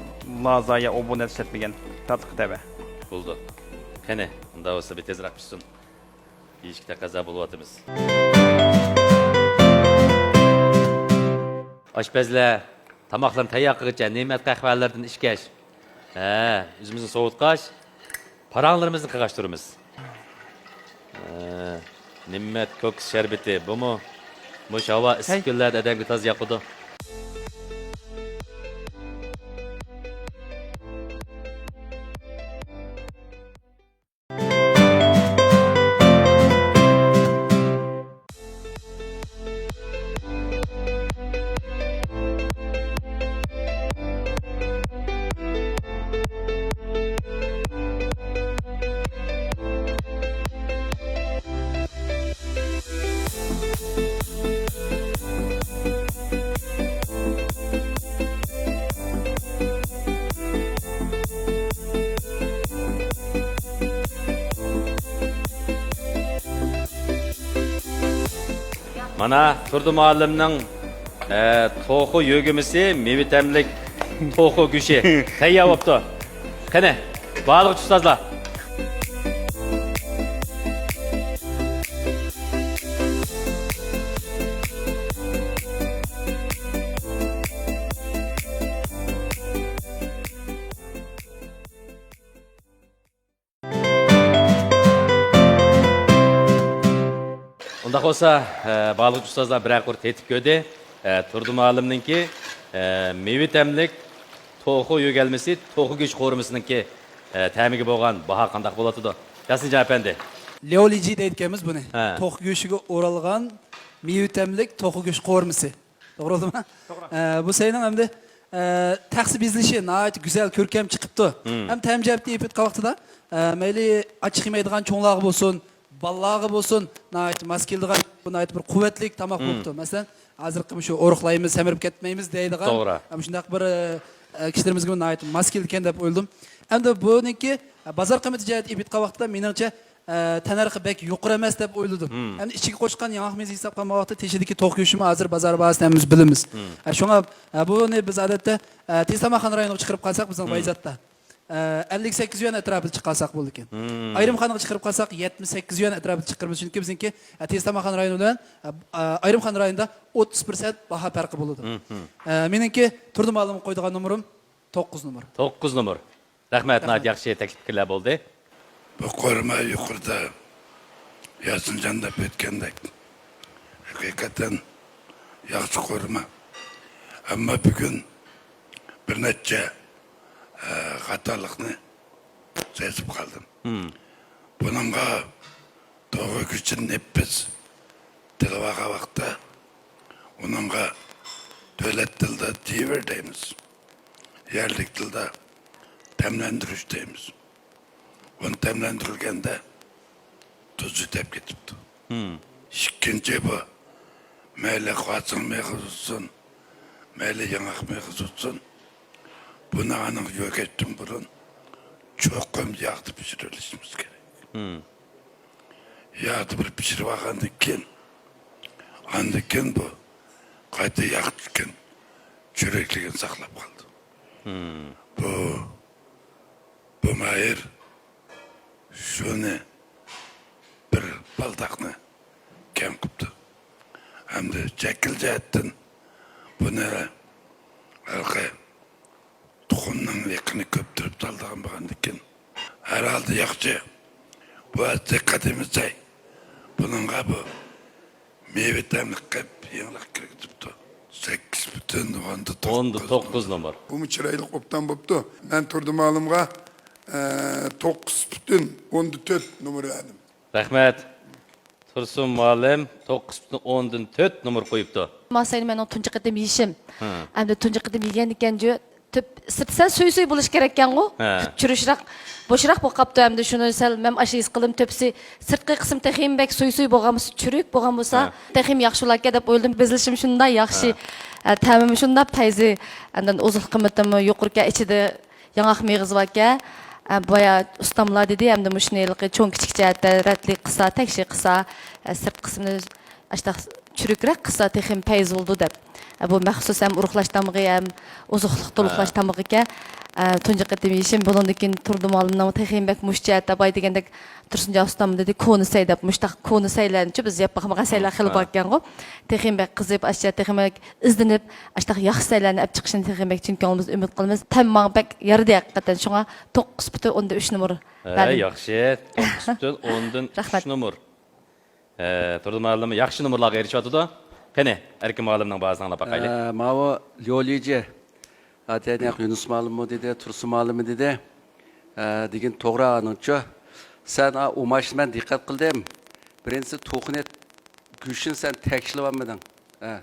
لازا يا ئوبۇ نەرسە ئىشلەتمىگەن، تاتلىق تەۋە. بولدى. قېنى، ئۇنداق بولسا بىر تېزرەك پىشسۇن. يېيىشكە تەقەززا بولۇۋاتىمىز. ئاشپەزلەر تاماقلارنى تەييار قىلغۇچە نېمەت قەھۋەلىرىدىن ئىچكەچ، ھە، ئۆزىمىزنى سوۋۇتقاچ، پاراڭلىرىمىزنى قىلغاچ تۇرىمىز. ھە، نېمەت كوكۇس شەربىتى، بۇمۇ مۇشۇ ھاۋا ئىسسىق ھەي. كۈنلەردە ئادەمگە تازا ياقىدۇ. مانا، تۇردى مۇئەللىمنىڭ، ئە، توخۇ يۆگىمىسى، مېۋە تەملىك توخۇ گۆشى تەييار بوپتۇ. قېنى، باھالىغۇچى ئۇستازلار. ئۇنداق بولسا، ئە، باھالىغۇچى ئۇستازلار بىرەر قۇر تېتىپ كۆردى. ئە، تۇردى مۇئەللىمنىڭكى، ئە، مېۋە تەملىك توخۇ يۆگەلمىسى، توخۇ گۆشى قورۇمىسىنىڭكى، ئە، تەمىگە بولغان باھا قانداق بولۇۋاتىدۇ؟ ياسىنجان ئەپەندى. لياۋلىجى دەيدىكەنمىز بۇنى. ھە. توخۇ گۆشىگە ئورالغان مېۋە تەملىك توخۇ گۆشى قورۇمىسى. توغرا بولدىمۇ؟ توغرا. ئە، بۇ سەينىڭ ئەمدى، ئە، تەخسە بېزىلىشى ناھايىتى گۈزەل، كۆركەم چىقىپتۇ. مم. ھەم تەم جەھەتتىن ئېلىپ ئېيتقان ۋاقتىدا، ئە، مەيلى ئاچچىق يېمەيدىغان چوڭلارغا بولسۇن، بالىلارغا بولسۇن، ناھايىتى ماس كېلىدىغان، بۇ ناھايىتى بىر قۇۋۋەتلىك تاماق مم. بولۇپتۇ. مەسىلەن، ھازىرقى مۇشۇ ئورۇقلايمىز، سەمرىپ كەتمەيمىز دەيدىغان، توغرا. ئە، مۇشۇنداق بىر، ئە، كىشىلىرىمىزگىمۇ ناھايىتى ماس كېلىدىكەن دەپ ئويلىدىم. ئەمدى بۇنىڭكى، ئە، بازار قىممىتى جەھەتتىن ئېلىپ ئېيتقان ۋاقتىدا، مېنىڭچە، ئە، تەننەرخى بەك يۇقىرى ئەمەس دەپ ئويلىدىم. مم. ئەمدى ئىچىگە قوشقان ياڭاق مېزى ھېساب قىلغان ۋاقىتتا تېشىدىكى توخۇ گۆشىمۇ ھازىر بازار باھاسىنى ھەممىمىز بىلىمىز. مم. ئە، شۇڭا، ئە، بۇنى بىز ئادەتتە، ئە، تېز تاماقخانا رايونىغا چىقىرىپ قالساق، بىزنىڭ مم. بايزاتتا، ئە، ئەللىك سەككىز يۈەن ئەتراپىدا چىقارساق بولىدىكەن. مم. ئايرىم خانىغا چىقىرىپ قالساق، يەتمىش سەككىز يۈەن ئەتراپىدا چىقىرىمىز. چۈنكى بىزنىڭكى، ئە، تېز تاماقخانا رايونى بىلەن، ئە، ئە، ئايرىم خانا رايونىدا ئوتتۇز پىرسەنت باھا پەرقى بولىدۇ. مم، مم. ئە، مېنىڭكى تۇردى مۇئەللىمگە قويىدىغان نومۇرۇم توققۇز نومۇر. توققۇز نومۇر. رەھمەت، رەھمەت. ناھايىتى ياخشى تەكلىپ پىكىرلەر بولدى. بۇ قورۇما يۇقىرىدا ياسىنجان دەپ ئۆتكەندەك، ھەقىقەتەن ياخشى قورۇما. ئەمما بۈگۈن بىر نەچچە، ئە، خاتالىقنى سېزىپ قالدىم. بۇنىڭغا توغرا گۆشىنى بىز تىلىۋالغان ۋاقىتتا، ئۇنىڭغا دۆلەت تىلىدا تىۋىر دەيمىز. يەرلىك تىلدا تەملەندۈرۈش دەيمىز. ئۇنى تەملەندۈرگەندە تۇزى تەپ كېتىپتۇ. ئىككىنچى بۇ، مەيلى قازان مېغىزى بولسۇن، مەيلى ياڭاق مېغىزى بولسۇن، بۇنى ئانىڭ يۆگەشتىن بۇرۇن چوقۇم ياغدا پىشۇرۇۋېلىشىمىز كېرەك. ياغدا بىر پىشۇرۇپ ئالغاندىن كېيىن، ئاندىن كېيىن بۇ قايتا ياغ چۈشكەن چۆرۈكلۈكىنى ساقلاپ قالىدۇ. بۇ، بۇ ماھىر شۇنى بىر بالداقنى كەم قىپتۇ. ھەمدە شەكىل جەھەتتىن بۇنى ھېلىقى تۇخۇمنىڭ ھېكىنى كۆپتۈرۈپ سالىدىغان بولغاندىكىن، ھەر ھالدا ياخشى. بۇ ئەتتە قەدىمىي چاي. بۇنىڭغا بۇ مېۋە تەملىك قىلىپ يېڭىلىق كىرگۈزۈپتۇ. سەككىز پۈتۈن ئوندا توققۇز. ئوندا توققۇز نومۇر. بۇمۇ چىرايلىق ئوبدان بوپتۇ. مەن تۇردى مالىمغا، ئە، توققۇز پۈتۈن ئوندا تۆت نومۇر بەردىم. رەھمەت. تۇرسۇن مۇئەللىم توققۇز پۈتۈن ئوندىن تۆت نومۇر قويۇپتۇ. ماساينى مېنىڭ تۇنجى قېتىم يېيىشىم. ھە. ئەمدى تۇنجى قېتىم يېگەنىكەن جۇ، تۆپ سىرتى سەل سۈيسۈي بولۇش كېرەككەنغۇ. ھە. چۈرۈشرەك، بوشراق بولۇپ قاپتۇ. ئەمدى شۇنى سەل مەن ئاشۇ ھېس قىلدىم، تۆپىسى سىرتقى قىسمى تېخىمۇ بەك سۈيسۈي بولغان بولسا، چۈرۈك بولغان بولسا، ھە، تېخىمۇ ياخشى بولاركەن دەپ ئويلىدىم. بېزىلىشىمۇ شۇنداق ياخشى، ھە، ئە، تەمىمۇ شۇنداق پەيزى، ئاندىن ئوزۇقلۇق قىممىتىمۇ يۇقىرىكەن، ئىچىدە ياڭاق مېغىزى باركەن. ئە، بايا ئۇستاملار دېدى، ئەمدى مۇشۇنى ھېلىقى چوڭ كىچىك جەھەتتە رەتلىك قىلسا، تەكشى قىلسا، ئە، سىرت قىسمىنى ئاشتاق چۈرۈكرەك قىلسا تېخىمۇ پەيزى بولىدۇ دەپ. ئە، بۇ مەخسۇس ھەم ئۇرۇقلاش تامىقى، ھەم ئوزۇقلۇق تولۇقلاش، ھە، تامىقى ئىكەن. ئە، تۇنجى قېتىم يېيىشىم، بۇنىڭدىن كېيىن تۇردى مۇئەللىمنىڭ تېخىمۇ بەك مۇشۇ جەھەتتە باي دېگەندەك تۇرسۇنجان ئۇستام دېدى، كونا سەي دەپ، مۇشتاق كونا سەيلەرنىچۇ بىز يەپ باقمىغان سەيلەر خېلى باركەنغۇ. تېخىمۇ بەك قىزىپ، ئاشۇ جەھەتتە تېخىمۇ بەك ئىزدىنىپ، ئاشتاق ياخشى سەيلەرنى ئەپ چىقىشىنى تېخى بەك چىن كۆڭلىمىزدىن ئۈمىد قىلىمىز. تەم ماڭا بەك يارىدى ھەقىقەتەن. شۇڭا توققۇز پۈتۈن ئوندىن ئۈچ نومۇر ھە، بەردىم. ياخشى. توققۇز پۈتۈن ئوندىن ئۈچ نومۇر. ھە، تۇردى مۇئەللىم ياخشى نومۇرلارغا ئېرىشىۋاتىدۇ. قېنى، ئەركىن مۇئەللىمنىڭ باھاسىنى ئاڭلاپ باقايلى. ھە، ماۋۇ ليولىجى. ئاتەنەق يۇنۇس مۇئەللىممۇ دېدى، تۇرسۇن مۇئەللىممۇ دېدى. ھە، دېگىن توغرا ئانىڭچۇ. سەن ئا ئۇماچنى مەن دىققەت قىلدىم. بىرىنچىسى توخۇنى، گۆشىنى سەن تەكشىلىۋالمىدىڭ. ھە.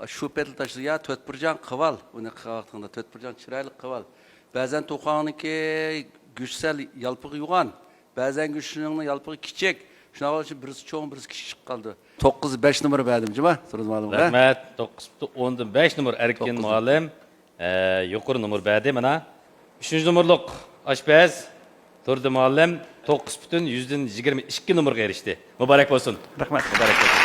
شۇ پېتىلا تاشلا، يا تۆت بىر جان قىلىۋال، ئۇنى قىلغان ۋاقتىڭدا تۆت بىر جان چىرايلىق قىلىۋال. بەزەن توخۇڭنىڭكى گۆشى سەل يالپۇغى يوغان، بەزەن گۆشىنىڭ يالپۇغى كىچىك. شۇنىڭ ئۈچۈن بىرسى چوڭ، بىرسى كىچىك چىقىپ قالىدۇ. توققۇز بەش نومۇر بەردىم جۇما، تۇرسۇن مۇئەللىمغا. رەھمەت. توققۇز پۈتۈن ئوندىن بەش نومۇر ئەركىن مۇئەللىم. ئە، يۇقىرى نومۇر بەردى مانا. ئۈچىنچى نومۇرلۇق ئاشپەز تۇردى مۇئەللىم توققۇز پۈتۈن يۈزدىن يىگىرمە ئىككى نومۇرغا ئېرىشتى. مۇبارەك بولسۇن. رەھمەت. مۇبارەك بولسۇن.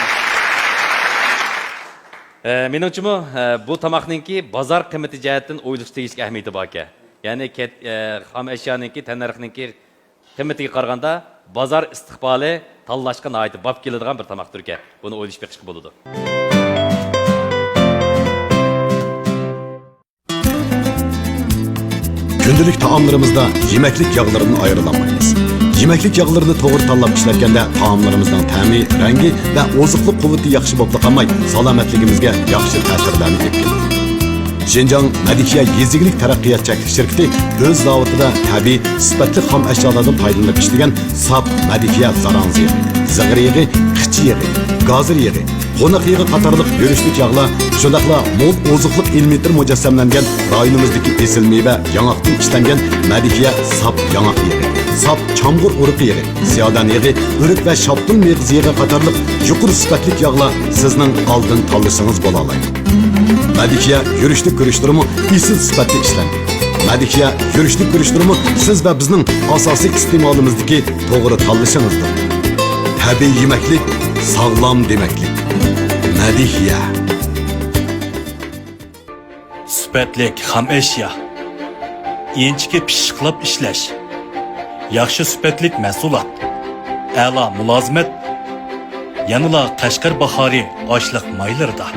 ئە، مېنىڭچىمۇ، ئە، بۇ تاماقنىڭكى بازار قىممىتى جەھەتتىن ئويۇلۇشقا تېگىشلىك ئەھمىيىتى باركەن. يەنى كەت-، ئە، خام ئەشيانىڭكى، تەننەرخنىڭكى قىممىتىگە قارىغاندا بازار ئىستىقبالى تاللاشقا ناھايىتى باب كېلىدىغان بىر تاماقتۇركەن. بۇنى ئويلىشىپ بېقىشقا بولىدۇ. كۈندىلىك تائاملىرىمىزدا يېمەكلىك ياغلىرىدىن ئايرىلالمايمىز. يېمەكلىك ياغلىرىنى توغرا تاللاپ ئىشلەتكەندە تائاملىرىمىزنىڭ تەمى، رەڭگى ۋە ئوزۇقلۇق قۇۋۋىتى ياخشى بولۇپلا قالماي، سالامەتلىكىمىزگە ياخشى تەسىرلەرنى ئېلىپ كېلىدۇ. شىنجاڭ مەدھىيە يېزا ئىگىلىك تەرەققىيات چەكلىك شىركىتى ئۆز زاۋۇتىدا تەبىئىي، سۈپەتلىك خام ئەشيالاردىن پايدىلىنىپ ئىشلىگەن ساپ مەدھىيە زاراڭزا يېغى، زىغىر يېغى، قىچا يېغى، گازىر يېغى، قوناق يېغى قاتارلىق يۈرۈشلۈك ياغلار، شۇنداقلا مول ئوزۇقلۇق ئېلېمېنتلىرى مۇجەسسەملەنگەن رايونىمىزدىكى ئېسىل مېۋە ياڭاقتىن ئىشلەنگەن مەدھىيە ساپ ياڭاق يېغى، ساپ چامغۇر ئۇرۇقى يېغى، زىيادان يېغى، ئۆرۈك ۋە شاپتۇل مېغىز يېغى قاتارلىق يۇقىرى سۈپەتلىك ياغلار سىزنىڭ ئالدىن تاللىشىڭىز بولالايدۇ. مەدھىيە يۈرۈشلۈك گۈرۈچلىرىمۇ ئېسىل سۈپەتتە ئىشلەنگەن. مەدھىيە يۈرۈشلۈك گۈرۈچلىرىمۇ سىز ۋە بىزنىڭ ئاساسىي ئىستېمالىمىزدىكى توغرا تاللىشىڭىزدۇر. تەبىئىي يېمەكلىك، ساغلام دېمەكلىك. مەدھىيە. سۈپەتلىك خام ئەشيا، ئىنچىكە پىششىقلاپ ئىشلەش، ياخشى سۈپەتلىك مەھسۇلات، ئەلا مۇلازىمەت، يەنىلا قەشقەر باھارى ئاشلىق مايلىرىدا.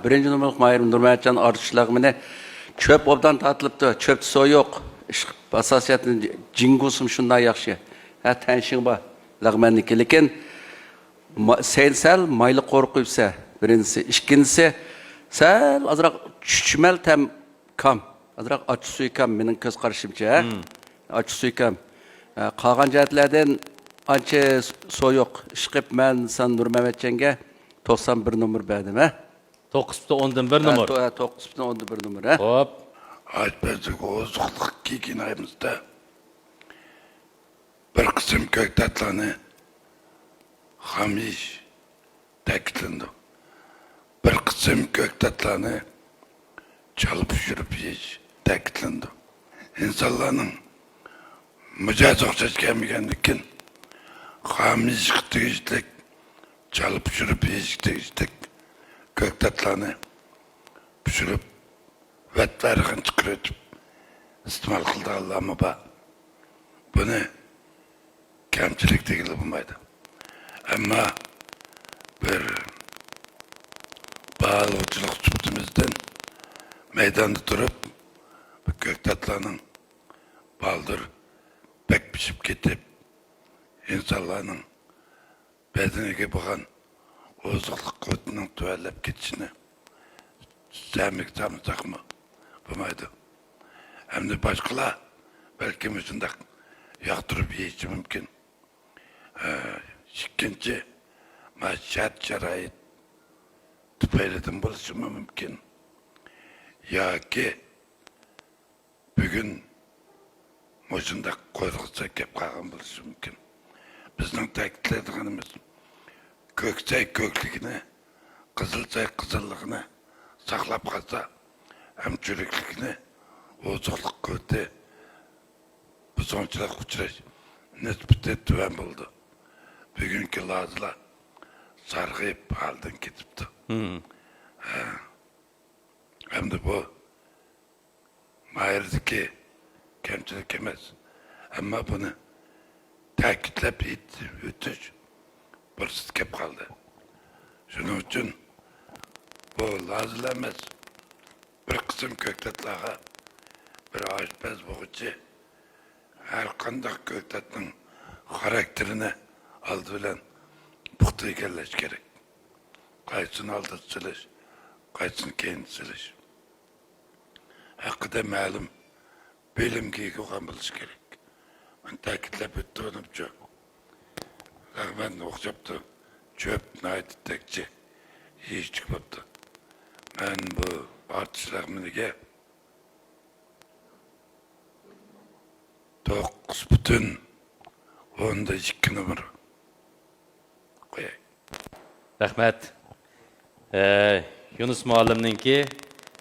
بىرىنچى نومۇرلۇق ماھىر نۇرمەمەتجان ئارتۇش لەغمىنى. چۆپ ئوبدان تارتىلىپتۇ، چۆپتە سۇ يوق. ئىشقىپ ئاساسىيەتتىن جىڭگۇسىمۇ شۇنداق ياخشى. ھە، تەنشىڭ بار لەغمەننىكى. لېكىن ما-، سەن سەل مايلى قورقۇيسە، بىرىنچىسى. ئىككىنچىسى، سەل ئازراق چۈچۈمەل تەم كام. ئازراق ئاچچىق سۈيى كام، مېنىڭ كۆز قارىشىمچە، ھە؟ ئاچچىق سۈيى كام. ھە، قالغان جەھەتلەردىن ئانچە سويۇق. ئىشقىپ مەن سان نۇرمەمەتجانگە توقسان بىر نومۇر بەردىم، ھە؟ توققۇز پۈتۈن ئوندىن بىر ھە، نومۇر. تو-، ھە، توققۇز پۈتۈن ئوندىن بىر نومۇر، ھە؟ خوپ. ئاشپەزلىك ئوزۇقلۇق كىيگەن ئايىمىزدا بىر قىسىم كۆكتاتلارنى خام يېيىش تەكىتلىنىدۇ. بىر قىسىم كۆكتاتلارنى چالا پىشۇرۇپ يېيىش تەكىتلىنىدۇ. ئىنسانلارنىڭ مىجەزى ئوخشاش كەلمىگەندىكىن، خام يېيىشكە تېگىشلىك، چالا پىشۇرۇپ يېيىشكە تېگىشلىك كۆكتاتلارنى پىشۇرۇپ، ۋەتلەرغىن چىقىرىۋېتىپ ئىستېمال قىلىدىغانلارمۇ بار. بۇنى كەمچىلىك دېگىلى بولمايدۇ. ئەمما بىر باھالىغۇچىلىق سۈپىتىمىزدىن مەيداندا تۇرۇپ، بۇ كۆكتاتلارنىڭ بالدۇر بەك پىشىپ كېتىپ، ئىنسانلارنىڭ بەدىنىگە بولغان ئوزۇقلۇق قۇۋۋىتىنىڭ تۆۋەنلەپ كېتىشىنى ھەممىگە تامساقمۇ بولمايدۇ. ئەمدى باشقىلار بەلكىم مۇشۇنداق ياقتۇرۇپ يېيىشى مۇمكىن. ئىككىنچى، ما شەرت شارائىت تۈپەيلىدىن بولۇشىمۇ مۇمكىن. ياكى بۈگۈن مۇشۇنداق قورسىقى كەپ قالغان بولۇشى مۇمكىن. بىزنىڭ تەكىتلەيدىغىنىمىز، كۆك چاي كۆكلۈكىنى، قىزىل چاي قىزىللىقىنى ساقلاپ قالسا، ھەم چۈرۈكلۈكىنى، ئوزۇقلۇق قۇۋۋىتى بۇزغۇنچىلىققا ئۇچراش نىسبىتى تۆۋەن بولىدۇ. بۈگۈنكى لازىلار سارغىيىپ ھالدىن كېتىپتۇ. ھە. ئەمدى بۇ ماھىردىكى كەمچىلىك ئەمەس، ئەمما بۇنى تەكىتلەپ ئېيت-، ئۆتۈش پۇرسىتى كەپ قالدى. شۇنىڭ ئۈچۈن بۇ لازىلا ئەمەس، بىر قىسىم كۆكتاتلارغا بىر ئاشپەز بولغۇچى ھەر قانداق كۆكتاتنىڭ خاراكتېرىنى ئالدى بىلەن پۇختا ئىگىلەش كېرەك. قايسىنى ئالدىدا سېلىش، قايسىنى كەينىدە سېلىش ھەققىدە مەلۇم بىلىمگە ئىگە بولغان بولۇشى كېرەك. مەن تەكىتلەپ ئۆتتۈم، ئۇنىمچۇ. لەغمەن ئوخشاپتۇ. چۆپ ناھايىتى تەكچى. يېيىشلىك بوپتۇ. مەن بۇ ئارتۇش لەغمىنىگە توققۇز پۈتۈن ئوندىن ئىككى نومۇر قوياي. رەھمەت. ئە، يۇنۇس مۇئەللىمنىڭكى،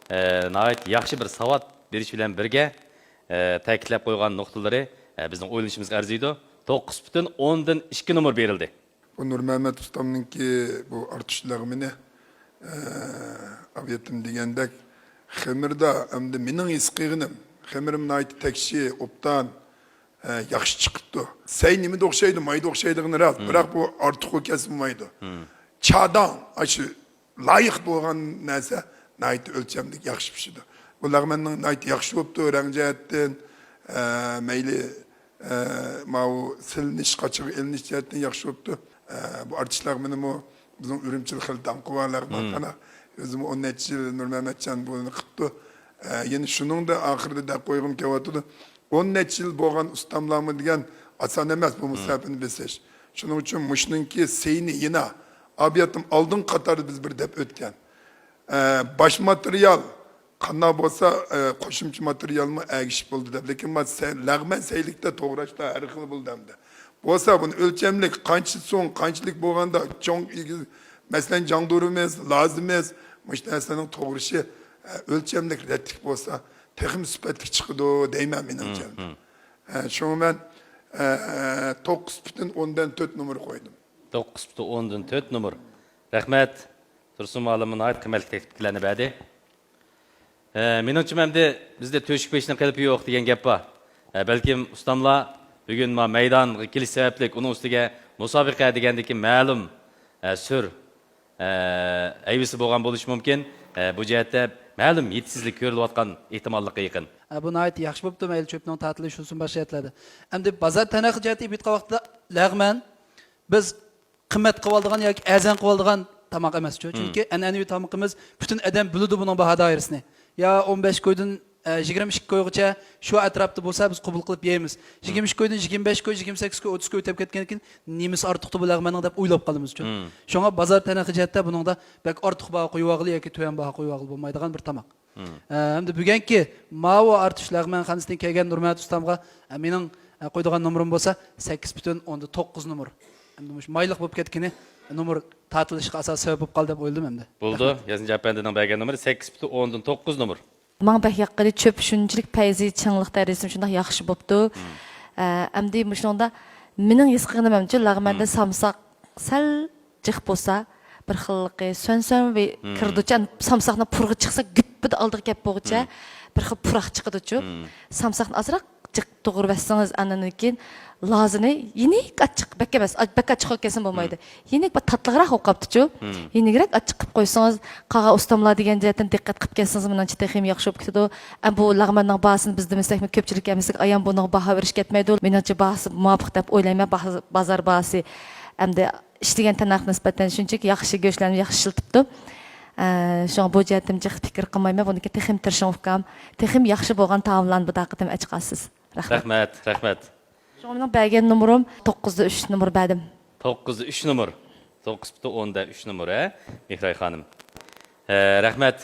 ئە، ناھايىتى ياخشى بىر ساۋات بېرىش بىلەن بىرگە، ئە، تەكىتلەپ قويغان نۇقتىلىرى، ئە، بىزنىڭ ئويلىنىشىمىزغا ئەرزىيدۇ. توققۇز پۈتۈن ئوندىن ئىككى نومۇر بېرىلدى. بۇ نۇرمەمەت ئۇستامنىڭكى بۇ ئارتۇش لەغمىنى، ئە، ئابىيەتىم دېگەندەك، خېمىردا ئەمدى مېنىڭ ھېس قىلغىنىم، خېمىرىم ناھايىتى تەكشى، ئوبدان، ئە، ياخشى چىقىپتۇ. سەي نېمىدە ئوخشايدۇ؟ مايدا ئوخشايدىغىنى راست، بىراق بۇ ئارتۇق بولۇپ كەتسە بولمايدۇ. چاداڭ، ئاشۇ لايىق بولغان نەرسە ناھايىتى ئۆلچەملىك ياخشى پىشىدۇ. بۇ لەغمەننىڭ ناھايىتى ياخشى بوپتۇ، رەڭ جەھەتتىن، ئە، مەيلى، ئە، ماۋۇ سېلىنىش، قاچىغا ئېلىنىش جەھەتتىن ياخشى بوپتۇ. ئە، بۇ ئارتۇش لەغمىنىمۇ بىزنىڭ ئۈرۈمچىدە خېلى داڭقى بار لەغمەن. قانا، ئۆزىمۇ ئون نەچچە يىل نۇرمەمەتجان بۇنى قىپتۇ. ئە، يەنە شۇنىڭدا ئاخىرىدا دەپ قويغۇم كېلىۋاتىدۇ. ئون نەچچە يىل بولغان ئۇستاملارمۇ دېگەن ئاسان ئەمەس بۇ مۇساپىنى بېسىش. شۇنىڭ ئۈچۈن مۇشۇنىڭكى سەينى يېنا ئابىيەتتىن ئالدىنقى قاتاردا بىز بىر دەپ ئۆتكەن. ئە، باش ماتېرىيال قانداق بولسا، ئە، قوشۇمچە ماتېرىيالمۇ ئەگىشىپ بولدى دەپ. لېكىن ما سە-، لەغمەن سەيلىكتە توغراشتا ھەر خىل بولدى ئەمدى. بولسا بۇنى ئۆلچەملىك قانچە سۇڭ، قانچىلىك بولغاندا چوڭ ئېگىز، مەسىلەن، جاڭدۇرىمىز، لازىمىز، مۇشۇ نەرسىلەرنىڭ توغرىشى، ئە، ئۆلچەملىك رەتلىك بولسا، تېخىمۇ سۈپەتلىك چىقىدۇ دەيمەن مېنىڭچە. ئە، شۇڭا مەن، ئە، توققۇز پۈتۈن ئوندىن تۆت نومۇر قويدۇم. توققۇز پۈتۈن ئوندىن تۆت نومۇر. رەھمەت. تۇرسۇن مۇئەللىم ناھايىتى قىممەتلىك تەكلىپلەرنى بەردى. ئە، مېنىڭچە، ئەمدى بىزدە تۆشۈك پېشىنىڭ قېلىپى يوق دېگەن گەپ بار. ئە، بەلكىم ئۇستاملار بۈگۈن ما مەيدانغا كېلىش سەۋەبلىك ئۇنىڭ ئۈستىگە مۇسابىقە دېگەندىكى مەلۇم، ئە، سۈر، ئە، ھەيۋىسى بولغان بولۇشى مۇمكىن. ئە، بۇ جەھەتتە مەلۇم يېتىشسىزلىك كۆرۈلۈۋاتقان ئېھتىماللىققا يېقىن. ئە، بۇ ناھايىتى ياخشى بوپتۇ، مەيلى چۆپنىڭ تارتىلىشى بولسۇن، باشقا جەھەتلەردە. ئەمدى بازار تەننەرخى جەھەتتە ئېلىپ ئېيتقان ۋاقىتتا لەغمەن، بىز قىممەت قىلىۋالىدىغان ياكى ئەرزان قىلىۋالىدىغان تاماق ئەمەسچۇ. مم. چۈنكى ئەنئەنىۋى تامىقىمىز پۈتۈن ئادەم بىلىدۇ بۇنىڭ باھا دائىرىسىنى. يا ئون بەش كويدىن، ئە، يىگىرمە ئىككى كويغىچە شۇ ئەتراپتا بولسا بىز قوبۇل قىلىپ يەيمىز. مم. يىگىرمە ئىككى كويدىن يىگىرمە بەش كوي، يىگىرمە سەككىز كوي، ئوتتۇز كوي ئۆتۈپ كەتكەندىن كېيىن نېمىسى ئارتۇقتۇ بۇ لەغمەننىڭ دەپ ئويلاپ قالىمىزچۇ. مم. شۇڭا بازار تەننەرخى جەھەتتە بۇنىڭدا بەك ئارتۇق باھا قويۇۋالغىلى ياكى تۆۋەن باھا قويۇۋالغىلى بولمايدىغان بىر تاماق. مم. ئە، ھەمدە بۈگۈنكى ماۋۇ ئارتۇش لەغمەنخانىسىدىن كەلگەن نۇرمەت ئۇستامغا، ئە، مېنىڭ، ئە، قويىدىغان نومۇرۇم بولسا سەككىز پۈتۈن ئوندىن توققۇز نومۇر. ئەمدى مۇشۇ مايلىق بولۇپ كەتكىنى نومۇر تارتىلىشقا ئاساسىي سەۋەب بولۇپ قالدى دەپ ئويلىدىم ئەمدى. بولدى. رەھمەت. ياسىنجان ئەپەندىنىڭ بەرگەن نومۇرى سەككىز پۈتۈن ئوندىن توققۇز نومۇر. ماڭا بەك ياققىنى چۆپ شۇنچىلىك پەيزى چىڭلىق دەرىجىسىمۇ شۇنداق ياخشى بوپتۇ. مم. ئە، ئەمدى مۇشۇنىڭدا مېنىڭ ھېس قىلغىنىمچە لەغمەندە مم. سامساق سەل جىق بولسا، بىر خىللىقى سۆن-سۆن ۋە مم. كىرىدۇچۇ، سامساقنىڭ پۇرىقى چىقسا، گۈپپىدە ئالدىغا كەپ بولغۇچە مم. بىر خىل پۇراق چىقىدۇچۇ. مم. سامساقنى ئازراق جىق توغرىۋەتسىڭىز، ئاندىن كېيىن لازىنى يېنىك ئاچچىق، بەك ئەمەس، ئا-، بەك ئاچچىق قىلىپ كەتسىمۇ بولمايدۇ. مم. يېنىك بىر تاتلىقراق بولۇپ قاپتۇچۇ. مم. يېنىكرەك ئاچچىق قىلىپ قويسىڭىز، قالغان ئۇستاملار دېگەن جەھەتتىن دىققەت قىلىپ كەتسىڭىز، مېنىڭچە تېخىمۇ ياخشى بولۇپ كېتىدۇ. ئە، بۇ لەغمەننىڭ باھاسىنى بىز دېمىسەكمۇ، كۆپچىلىككە ھەممىسىگە ئايان، بۇنىڭغا باھا بېرىش كەتمەيدۇ. مېنىڭچە باھاسى مۇۋاپىق دەپ ئويلايمەن، باھا-، بازار باھاسى. ئەمدى ئىشلىگەن تىرناققا نىسبەتەن شۇنچىلىك ياخشى گۆشلەرنى ياخشى ئىشلىتىپتۇ. ئە، شۇڭا بۇ جەھەتتىن جىق پىكىر قىلمايمەن. بۇنىڭكى تېخىمۇ تىرىشىڭ ئۇكام. تېخىمۇ ياخشى بولغان تائاملارنى بۇ داقىتىم ئەچقاسىز. رەھمەت. رەھمەت، رەھمەت. شۇڭا مېنىڭ بەرگەن نومۇرۇم توققۇزدا ئۈچ نومۇر بەردىم. توققۇزدا ئۈچ نومۇر. توققۇز پۈتۈن ئوندىن ئۈچ نومۇر، ھە، مېھراي خانىم. ھە، رەھمەت.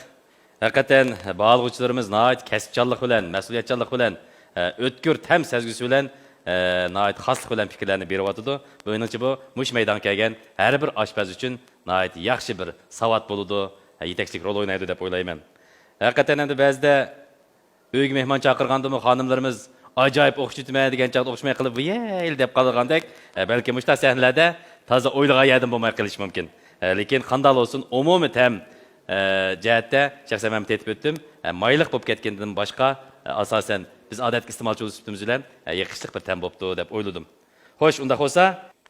ھەقىقەتەن باھالىغۇچىلىرىمىز ناھايىتى كەسىپچانلىق بىلەن، مەسئۇلىيەتچانلىق بىلەن، ھە، ئۆتكۈر تەم سەزگۈسى بىلەن، ھە، ناھايىتى خاسلىق بىلەن پىكىرلەرنى بېرىۋاتىدۇ. مېنىڭچە بۇ مۇشۇ مەيدانغا كەلگەن ھەر بىر ئاشپەز ئۈچۈن ناھايىتى ياخشى بىر ساۋات بولىدۇ، ھە، يېتەكچىلىك رول ئوينايدۇ دەپ ئويلايمەن. ھەقىقەتەن ئەمدى بەزىدە ئۆيگە مېھمان چاقىرغاندىمۇ خانىملىرىمىز ئاجايىپ ئوخشىتىمەن دېگەن چاغدا ئوخشىماي قېلىپ، ۋىيەيلى دەپ قالىدىغاندەك، ئە، بەلكى مۇشۇنداق سەھنىلەردە تازا ئويلىغان يەردىن بولماي قېلىشى مۇمكىن. ئە، لېكىن قانداق بولسۇن، ئومۇمىي تەم، ئە، جەھەتتە شەخسەن مەن تېتىپ ئۆتتۈم. ئە، مايلىق بولۇپ كەتكىنىدىن باشقا، ئە، ئاساسەن بىز ئادەتتىكى ئىستېمالچى سۈپىتىمىز بىلەن، ئە، يېقىشلىق بىر تەم بوپتۇ دەپ ئويلىدىم. خوش، ئۇنداق بولسا،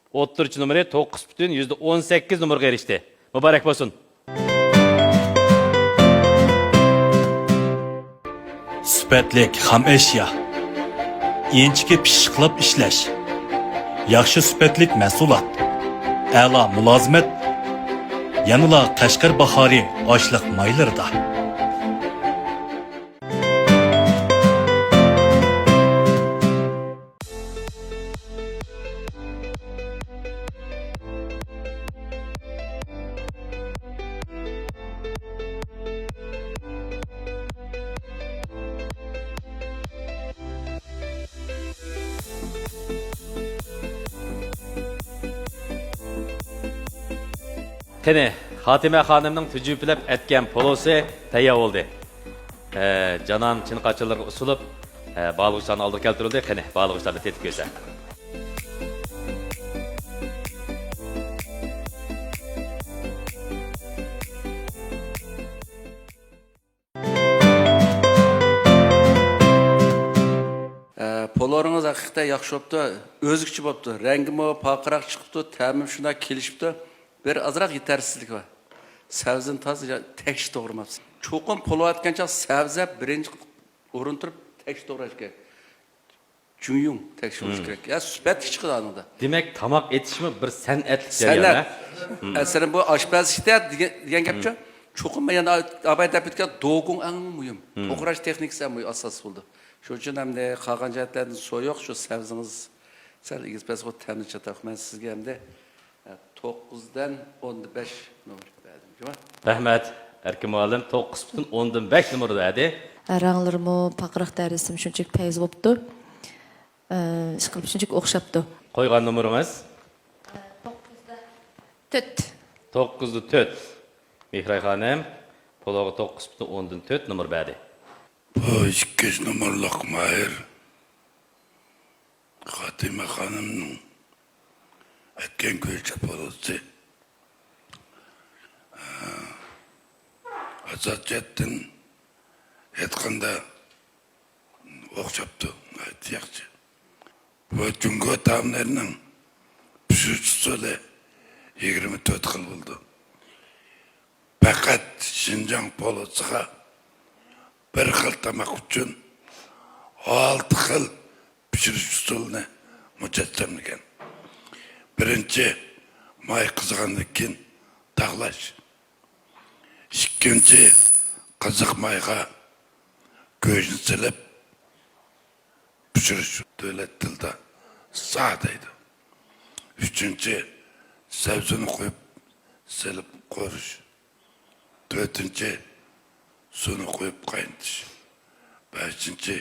ئوتتۇرىچە نومۇرى توققۇز پۈتۈن يۈزدە ئون سەككىز نومۇرغا ئېرىشتى. مۇبارەك بولسۇن! سۈپەتلىك خام ئەشيا، ئىنچىكە پىششىقلاپ ئىشلەش، ياخشى سۈپەتلىك مەھسۇلات، ئەلا مۇلازىمەت، يەنىلا قەشقەر باھارى ئاشلىق مايلىرىدا. قېنى، خاتىمە خانىمنىڭ تۈجۈپىلەپ ئەتكەن پولۇسى تەييار بولدى. ئە، جانان چىن قاچىلىرىغا ئۇسۇلۇپ، ئە، باھالىغۇچىلارنىڭ ئالدىغا كەلتۈرۈلدى. قېنى، باھالىغۇچىلار بىر تېتىپ كۆرسە. ئە، پولۇرىڭىز ھەقىقەتەن ياخشى بوپتۇ، ئۆزگىچە بوپتۇ. رەڭگىمۇ پارقىراق چىقىپتۇ، تەمىمۇ شۇنداق كېلىشىپتۇ. بىر ئازراق يېتەرسىزلىكى بار. سەۋزىنى تازا تەكشى توغرىماپسىز. چوقۇم پولۇ ئەتكەن چاغ سەۋزە بىرىنچى ئورۇن تۇرۇپ تەكشى توغراش كېرەك. جۇڭيۇڭ تەكشى بولۇش كېرەك. يا سۈپەتلىك چىقىدۇ ئانىڭدا. دېمەك، تاماق ئېتىشمۇ بىر سەنئەتلىك جەريان، سەنئەت. ھە؟ مەسىلەن، بۇ ئاشپەزلىكتە دېگەن، دېگەن گەپچۇ؟ چوقۇم يەنە ئاباي دەپ ئۆتكەن دوگۇڭ ئەڭ مۇھىم. توغراش تېخنىكىسى ئەڭ مۇھىم، ئاساس بولىدۇ. شۇنىڭ ئۈچۈن ئەمدى قالغان جەھەتلەردىن سويۇق، شۇ سەۋزىڭىز سەل ئېگىز پەس بولۇپ تەمىنى چاتاق. مەن سىزگە ئەمدى توققۇزدىن ئوندىن بەش نومۇر بەردىم، جۇما. رەھمەت، ئەركىن مۇئەللىم، توققۇز پۈتۈن ئوندىن بەش نومۇر بەردى. رەڭلىرىمۇ پارقىراق دەرىجىسىمۇ شۇنچىلىك پەيزى بوپتۇ. ئىشقىلىپ شۇنچىلىك ئوخشاپتۇ. قويغان نومۇرىڭىز؟ تۆت. توققۇزدا تۆت. مېھراي خانىم، پولۇغا توققۇز پۈتۈن ئوندىن تۆت نومۇر بەردى. بۇ ئىككى يۈز نومۇرلۇق ماھىر خاتىمە خانىمنىڭ ئەتكەن گۈلچە پولۇسى. ئاساسىي جەھەتتىن ئېيتقاندا ئوخشاپتۇ، ناھايىتى ياخشى. بۇ جۇڭگو تائاملىرىنىڭ پىشۇرۇش ئۇسۇلى يىگىرمە تۆت خىل بولىدۇ. پەقەت شىنجاڭ پولۇسىغا بىر خىل تاماق ئۈچۈن ئالتە خىل پىشۇرۇش ئۇسۇلىنى مۇجەسسەملىگەن. بىرىنچى، ماي قىزىغاندىن كېيىن تاغلاش. ئىككىنچى، قىزىق مايغا گۆشنى سېلىپ پىشۇرۇش، دۆلەت تىلىدا سا دەيدۇ. ئۈچىنچى، سەۋزىنى قويۇپ سېلىپ قورۇش. تۆتىنچى، سۇنى قويۇپ قاينىتىش. بەشىنچى،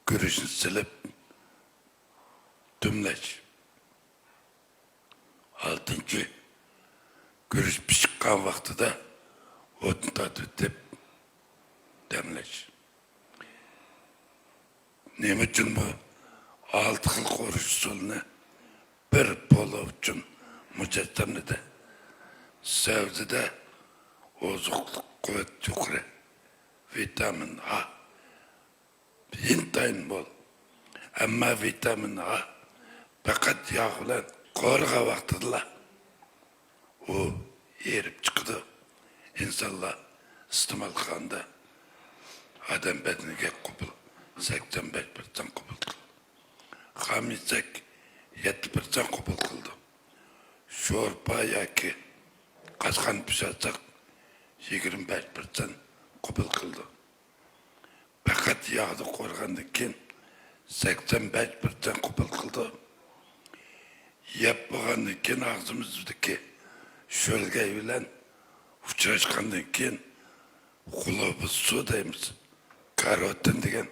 گۈرۈچنى سېلىپ دۈملەش. ئالتىنچى، گۈرۈچ پىشقان ۋاقتىدا ئوتنى تارتىۋېتىپ دەملەش. نېمە ئۈچۈن بۇ ئالتە خىل قورۇش ئۇسۇلىنى بىر پولۇ ئۈچۈن مۇجەسسەملىدى؟ سەۋزىدە ئوزۇقلۇق قۇۋۋەت يۇقىرى، ۋىتامىن ئا ئىنتايىن مول. ئەمما ۋىتامىن ئا پەقەت ياغ بىلەن قورۇغان ۋاقتىدىلا ئۇ ئېرىپ چىقىدۇ. ئىنسانلار ئىستېمال قىلغاندا ئادەم بەدىنىگە قوبۇل، سەكسەن بەش پىرسەنت قوبۇل قىلىدۇ. خام يېسەك، يەتتە پىرسەنت قوبۇل قىلىدۇ. شورپا ياكى قاشقان پىشۇرساق، يىگىرمە بەش پىرسەنت قوبۇل قىلىدۇ. پەقەت ياغدا قورۇغاندىن كېيىن سەكسەن بەش پىرسەنت قوبۇل قىلىدۇ. يەپ بولغاندىن كېيىن ئاغزىمىزدىكى شۆلگەي بىلەن ئۇچراشقاندىن كېيىن غۇلوبۇل سۇ دەيمىز. كاروتىن دېگەن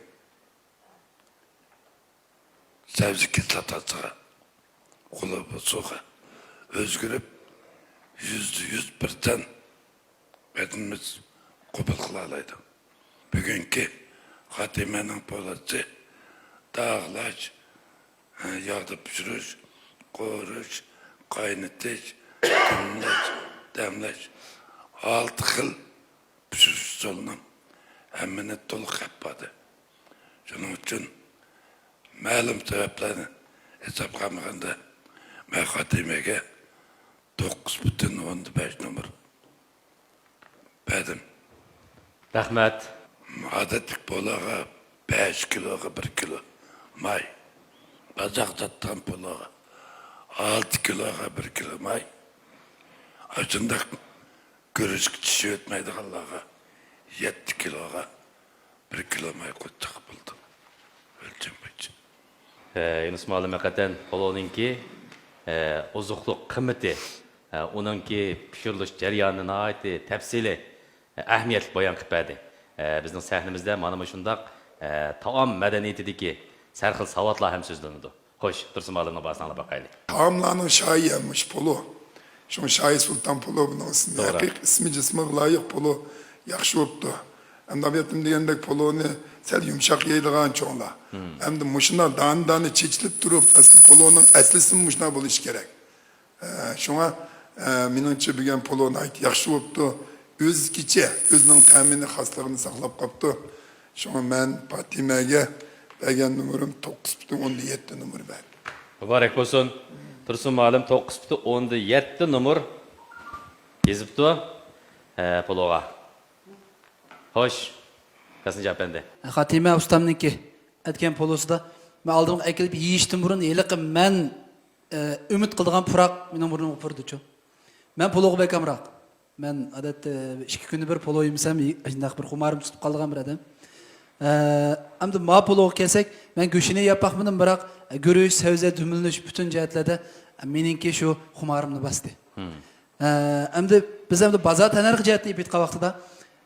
سەۋزە كىسلاتاسىغا، غۇلوبۇل سۇغا ئۆزگىرىپ، يۈزدە يۈز پىرسەنت بەدىنىمىز قوبۇل قىلالايدۇ. بۈگۈنكى خاتىمەنىڭ پولۇسى تاغلاش، ياغدا پىشۇرۇش، قورۇش، قاينىتىش، دۈملەش، دەملەش، ئالتە خىل پىشۇرۇش ئۇسۇلىنىڭ ھەممىنى تولۇق ئەپ باردى. شۇنىڭ ئۈچۈن مەلۇم سەۋەبلەرنى ھېسابقا ئالمىغاندا، مەن خاتىمەگە توققۇز پۈتۈن ئوندىن بەش نومۇر بەردىم. رەھمەت. ئادەتتىكى پولۇغا بەش كىلوغا بىر كىلو ماي، بازارغا ساتىدىغان پولۇغا ئالتە كىلوغا بىر كىلو ماي، ئاشۇنداق گۈرۈچكە چىشى ئۆتمەيدىغانلارغا يەتتە كىلوغا بىر كىلو ماي قويساق بولىدۇ، ئۆلچەم بويىچە. ئە، يۇنۇس مۇئەللىم ھەقىقەتەن پولۇنىڭكى، ئە، ئوزۇقلۇق قىممىتى، ئە، ئۇنىڭكى پىشۇرۇلۇش جەريانىنى ناھايىتى تەپسىلىي، ئە، ئەھمىيەتلىك بايان قىلىپ بەردى. ئە، بىزنىڭ سەھنىمىزدە مانا مۇشۇنداق، ئە، تائام مەدەنىيىتىدىكى سەرخىل ساۋاتلار ھەم سۆزلىنىدۇ. خوش، تۇرسۇن مۇئەللىمنىڭ باھاسىنى ئاڭلاپ باقايلى. تائاملارنىڭ شاھى ھەم مۇشۇ پولۇ. شۇڭا شاھى سۇلتان پولۇ بۇنىڭ ئىسمى. توغرا. ھەقىقىي ئىسمى، جىسمىغا لايىق پولۇ ياخشى بوپتۇ. ئەمدى ئاۋېتىم دېگەندەك پولۇنى سەل يۇمشاق يەيدىغان چوڭلار. ئەمدى مۇشۇنداق دانە-دانە چېچىلىپ تۇرۇپ، ئەسلى پولۇنىڭ ئەسلىسىمۇ مۇشۇنداق بولۇشى كېرەك. ئە، شۇڭا، ئە، مېنىڭچە بۈگۈن پولۇ ناھايىتى ياخشى بوپتۇ. ئۆزگىچە، ئۆزىنىڭ تەمىنى، خاسلىقىنى ساقلاپ قاپتۇ. شۇڭا مەن پاتىمەگە بەرگەن نومۇرۇم توققۇز پۈتۈن ئوندىن يەتتە نومۇر بەردىم. مۇبارەك بولسۇن. تۇرسۇن مۇئەللىم توققۇز پۈتۈن ئوندىن يەتتە نومۇر يېزىپتۇ، ئە، پولۇغا. خوش، قاسىمجان ئەپەندى. خاتىمە ئۇستامنىڭكى ئەتكەن پولۇسىدا مەن ئالدىمغا ئەكېلىپ يېيىشتىن بۇرۇن ھېلىقى مەن، ئە، ئۈمىد قىلىدىغان پۇراق مېنىڭ بۇرنۇمغا پۇرىدىچۇ. مەن پولۇغا بەك ئامراق. مەن ئادەتتە ئىككى كۈندە بىر پولۇ يېمىسەم، ئاشۇنداق بىر خۇمارىم تۇتۇپ قالىدىغان بىر ئادەم. ئە، ئەمدى ما پولۇغا كەلسەك، مەن گۆشىنى يەپ باقمىدىم، بىراق، ئە، گۈرۈچ، سەۋزە، دۈملىنىش پۈتۈن جەھەتلەردە، ئە، مېنىڭكى شۇ خۇمارىمنى باستى. ئە، ئەمدى بىز ئەمدى بازار تەننەرخى جەھەتتىن ئېيتقان ۋاقتىدا،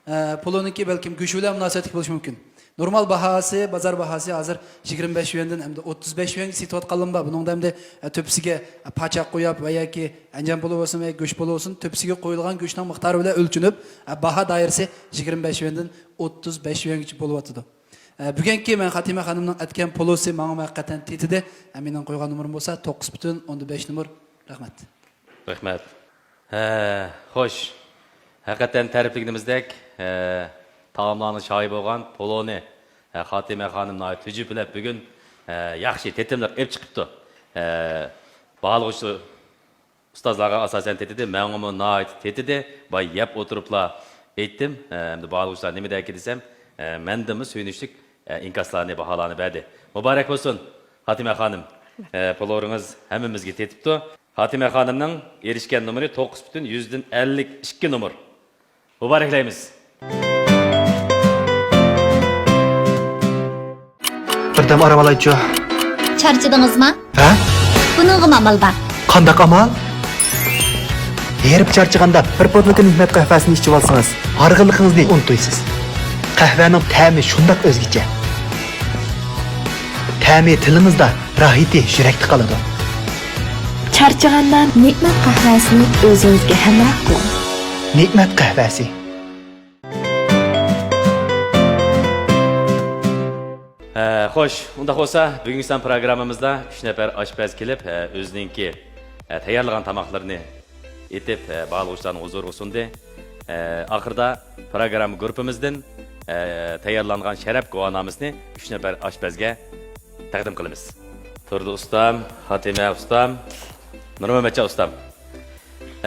ئە، پولۇنىڭكى بەلكىم گۆشى بىلەن مۇناسىۋەتلىك بولۇشى مۇمكىن. نورمال باھاسى، بازار باھاسى ھازىر يىگىرمە بەش يۈەندىن ئەمدى ئوتتۇز بەش يۈەنگە سېتىۋاتقانلىرىمۇ بار. بۇنىڭدا ئەمدى، ئە، تۆپىسىگە، ئە، پاچاق قويۇپ ۋە ياكى ئەنجان پولۇ بولسۇن ۋە گۆش پولۇ بولسۇن، تۆپىسىگە قويۇلغان گۆشنىڭ مىقدارى بىلەن ئۆلچىنىپ، ئە، باھا دائىرىسى يىگىرمە بەش يۈەندىن ئوتتۇز بەش يۈەنگىچە بولۇۋاتىدۇ. ئە، بۈگۈنكى مەن خاتىمە خانىمنىڭ ئەتكەن پولۇسى ماڭا ھەقىقەتەن تېتىدى. ئە، مېنىڭ قويغان نومۇرۇم بولسا توققۇز پۈتۈن ئوندىن بەش نومۇر. رەھمەت. رەھمەت. ھە، خوش. ھەقىقەتەن تەرىپلىگىنىمىزدەك، ھە، تائاملارنىڭ شاھى بولغان پولۇنى، ھە، خاتىمە خانىم ناھايىتى تۈجۈپىلەپ بۈگۈن، ھە، ياخشى تېتىملىق ئېلىپ چىقىپتۇ. ھە، باھالىغۇچى ئۇستازلارغا ئاساسەن تېتىدى، ماڭىمۇ ناھايىتى تېتىدى. باي يەپ ئولتۇرۇپلا ئېيتتىم. ئە، ئەمدى باھالىغۇچىلار نېمە دەيدىكىن دېسەم، ئە، مەندىنمۇ سۆيۈنۈشلۈك، ئە، ئىنكاسلارنى، باھالارنى بەردى. مۇبارەك بولسۇن، خاتىمە خانىم. ئە، پۇلورىڭىز ھەممىمىزگە تېتىپتۇ. خاتىمە خانىمنىڭ ئېرىشكەن نومۇرى توققۇز پۈتۈن يۈزدىن ئەللىك ئىككى نومۇر. مۇبارەكلەيمىز. بىردەم ئارام ئالايچۇ. چارچىدىڭىزمۇ؟ ھە؟ بۇنىڭغىمۇ ئامال بار. قانداق ئامال؟ ھېرىپ چارچىغاندا بىر بوتۇلكا نېمەت قەھۋەسىنى ئىچىۋالسىڭىز، ھارغىنلىقىڭىزنى ئۇنتۇيسىز. قەھۋەنىڭ تەمى شۇنداق ئۆزگىچە. تەمى تىلىڭىزدا، راھىتى يۈرەكتە قالىدۇ. چارچىغاندا نېمەت قەھۋەسىنى ئۆزىڭىزگە ھەمراھ قىلىڭ. نېمەت قەھۋەسى. ھە، خوش، ئۇنداق بولسا، بۈگۈنكى سان پروگراممىمىزدا ئۈچ نەپەر ئاشپەز كېلىپ، ھە، ئۆزىنىڭكى، ھە، تەييارلىغان تاماقلىرىنى ئېتىپ، ھە، باھالىغۇچىلارنىڭ ھۇزۇرىغا سۇندى. ھە، ئاخىرىدا پروگرامما گۇرۇپپىمىزدىن، ھە، تەييارلانغان شەرەپ گۇۋاھنامىسىنى ئۈچ نەپەر ئاشپەزگە تەقدىم قىلىمىز. تۇردى ئۇستام، خاتىمە ئۇستام، نۇرمۇھەممەتجان ئۇستام.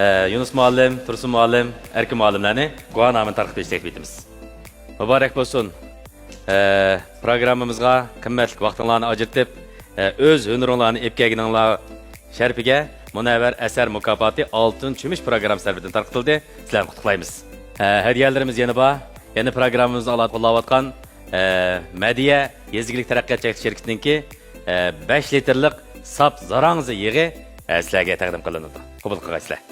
ئە، يۇنۇس مۇئەللىم، تۇرسۇن مۇئەللىم، ئەركىن مۇئەللىملەرنى گۇۋاھنامىنى تارقىتىپ بېرىشنى تەكلىپ ئېتىمىز. مۇبارەك بولسۇن. ئە، پروگراممىمىزغا قىممەتلىك ۋاقتىڭلارنى ئاجرىتىپ، ئە، ئۆز ھۈنىرىڭلارنى ئېلىپ كەلگىنىڭلار شەرىپىگە مۇنەۋۋەر ئەسەر مۇكاپاتى ئالتۇن چۆمۈچ پروگراممىسى تەرىپىدىن تارقىتىلدى. سىلەرنى قۇتلۇقلايمىز. ئە، ھەدىيەلىرىمىز يەنە بار. يەنە پروگراممىمىزنى ئالاھىدە قوللاۋاتقان، ئە، مەدىيە يېزا ئىگىلىك تەرەققىيات چەكلىك شىركىتىنىڭكى، ئە، بەش لىتىرلىق ساپ زاراڭزا يېغى، ئە، سىلەرگە تەقدىم قىلىنىدۇ. قوبۇل قىلغايسىلەر.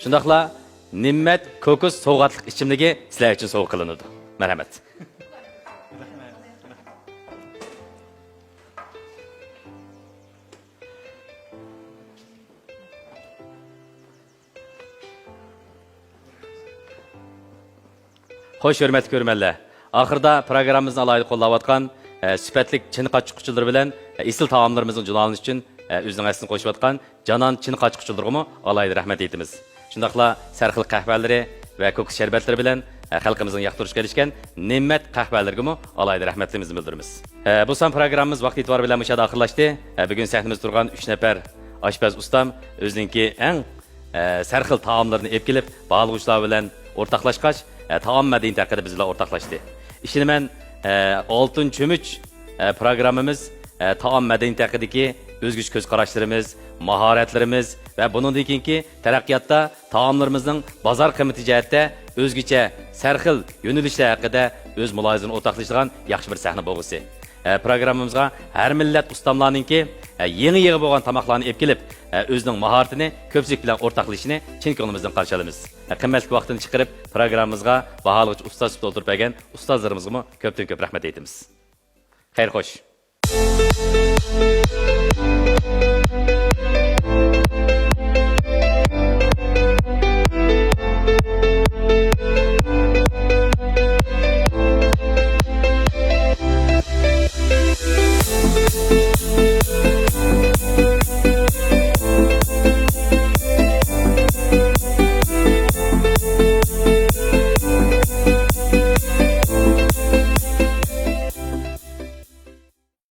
شۇنداقلا نىممەت كوكۇس سوۋغاتلىق ئىچىملىكى سىلەر ئۈچۈن سوۋغا قىلىنىدۇ. مەرھەمەت. خوش، ھۆرمەتلىك كۆرۈرمەنلەر! ئاخىرىدا پروگراممىمىزنى ئالاھىدە قوللاۋاتقان، ئە، سۈپەتلىك چىن قاچا-قۇچىلىرى بىلەن، ئە، ئېسىل تائاملىرىمىزنىڭ جۇلالىنىشى ئۈچۈن، ئە، ئۆزىنىڭ ھەسسىسىنى قوشۇۋاتقان جانان چىن قاچا-قۇچىلىرىغىمۇ ئالاھىدە رەھمەت ئېيتىمىز. شۇنداقلا سەرخىل قەھۋەلىرى ۋە كوكۇس شەربەتلىرى بىلەن، ئە، خەلقىمىزنىڭ ياقتۇرۇشىغا ئېرىشكەن نىممەت قەھۋەلىرىگىمۇ ئالاھىدە رەھمەتلىرىمىزنى بىلدۈرىمىز. ئە، بۇ سان پروگراممىمىز ۋاقتى ئېتىبارى بىلەن مۇشۇ يەردە ئاخىرلاشتى. ئە، بۈگۈن سەھنىمىزدە تۇرغان ئۈچ نەپەر ئاشپەز ئۇستام ئۆزىنىڭكى ئەڭ ئە، سەرخىل تائاملىرىنى ئېلىپ كېلىپ، باھالىغۇچىلار بىلەن ئورتاقلاشقاچ، ئە، تائام مەدەنىيىتى ھەققىدە بىز بىلەن ئورتاقلاشتى. ئىشىنىمەن، ئە، ئالتۇن چۆمۈچ، ئە، پروگراممىمىز، ئە، تائام مەدەنىيىتى ھەققىدىكى ئۆزگىچە كۆز قاراشلىرىمىز، ماھارەتلىرىمىز ۋە بۇنىڭدىن كېيىنكى تەرەققىياتتا تائاملىرىمىزنىڭ بازار قىممىتى جەھەتتە ئۆزگىچە سەرخىل يۆنىلىشلەر ھەققىدە ئۆز مۇلاھىزىلىرىنى ئورتاقلىشىدىغان ياخشى بىر سەھنە بولغۇسى. ئە، پروگراممىمىزغا ھەر مىللەت ئۇستاملارنىڭكى، ئە، يېڭى يېغى بولغان تاماقلارنى ئېلىپ كېلىپ، ئە، ئۆزىنىڭ ماھارىتىنى كۆپچىلىك بىلەن ئورتاقلىشىشىنى چىن كۆڭلىمىزدىن قارشى ئالىمىز. ئە، قىممەتلىك ۋاقتىنى چىقىرىپ، پروگراممىمىزغا باھالىغۇچى ئۇستاز سۈپىتىدە ئولتۇرۇپ بەرگەن ئۇستازلىرىمىزغىمۇ كۆپتىن كۆپ رەھمەت ئېيتىمىز. خەير خوش.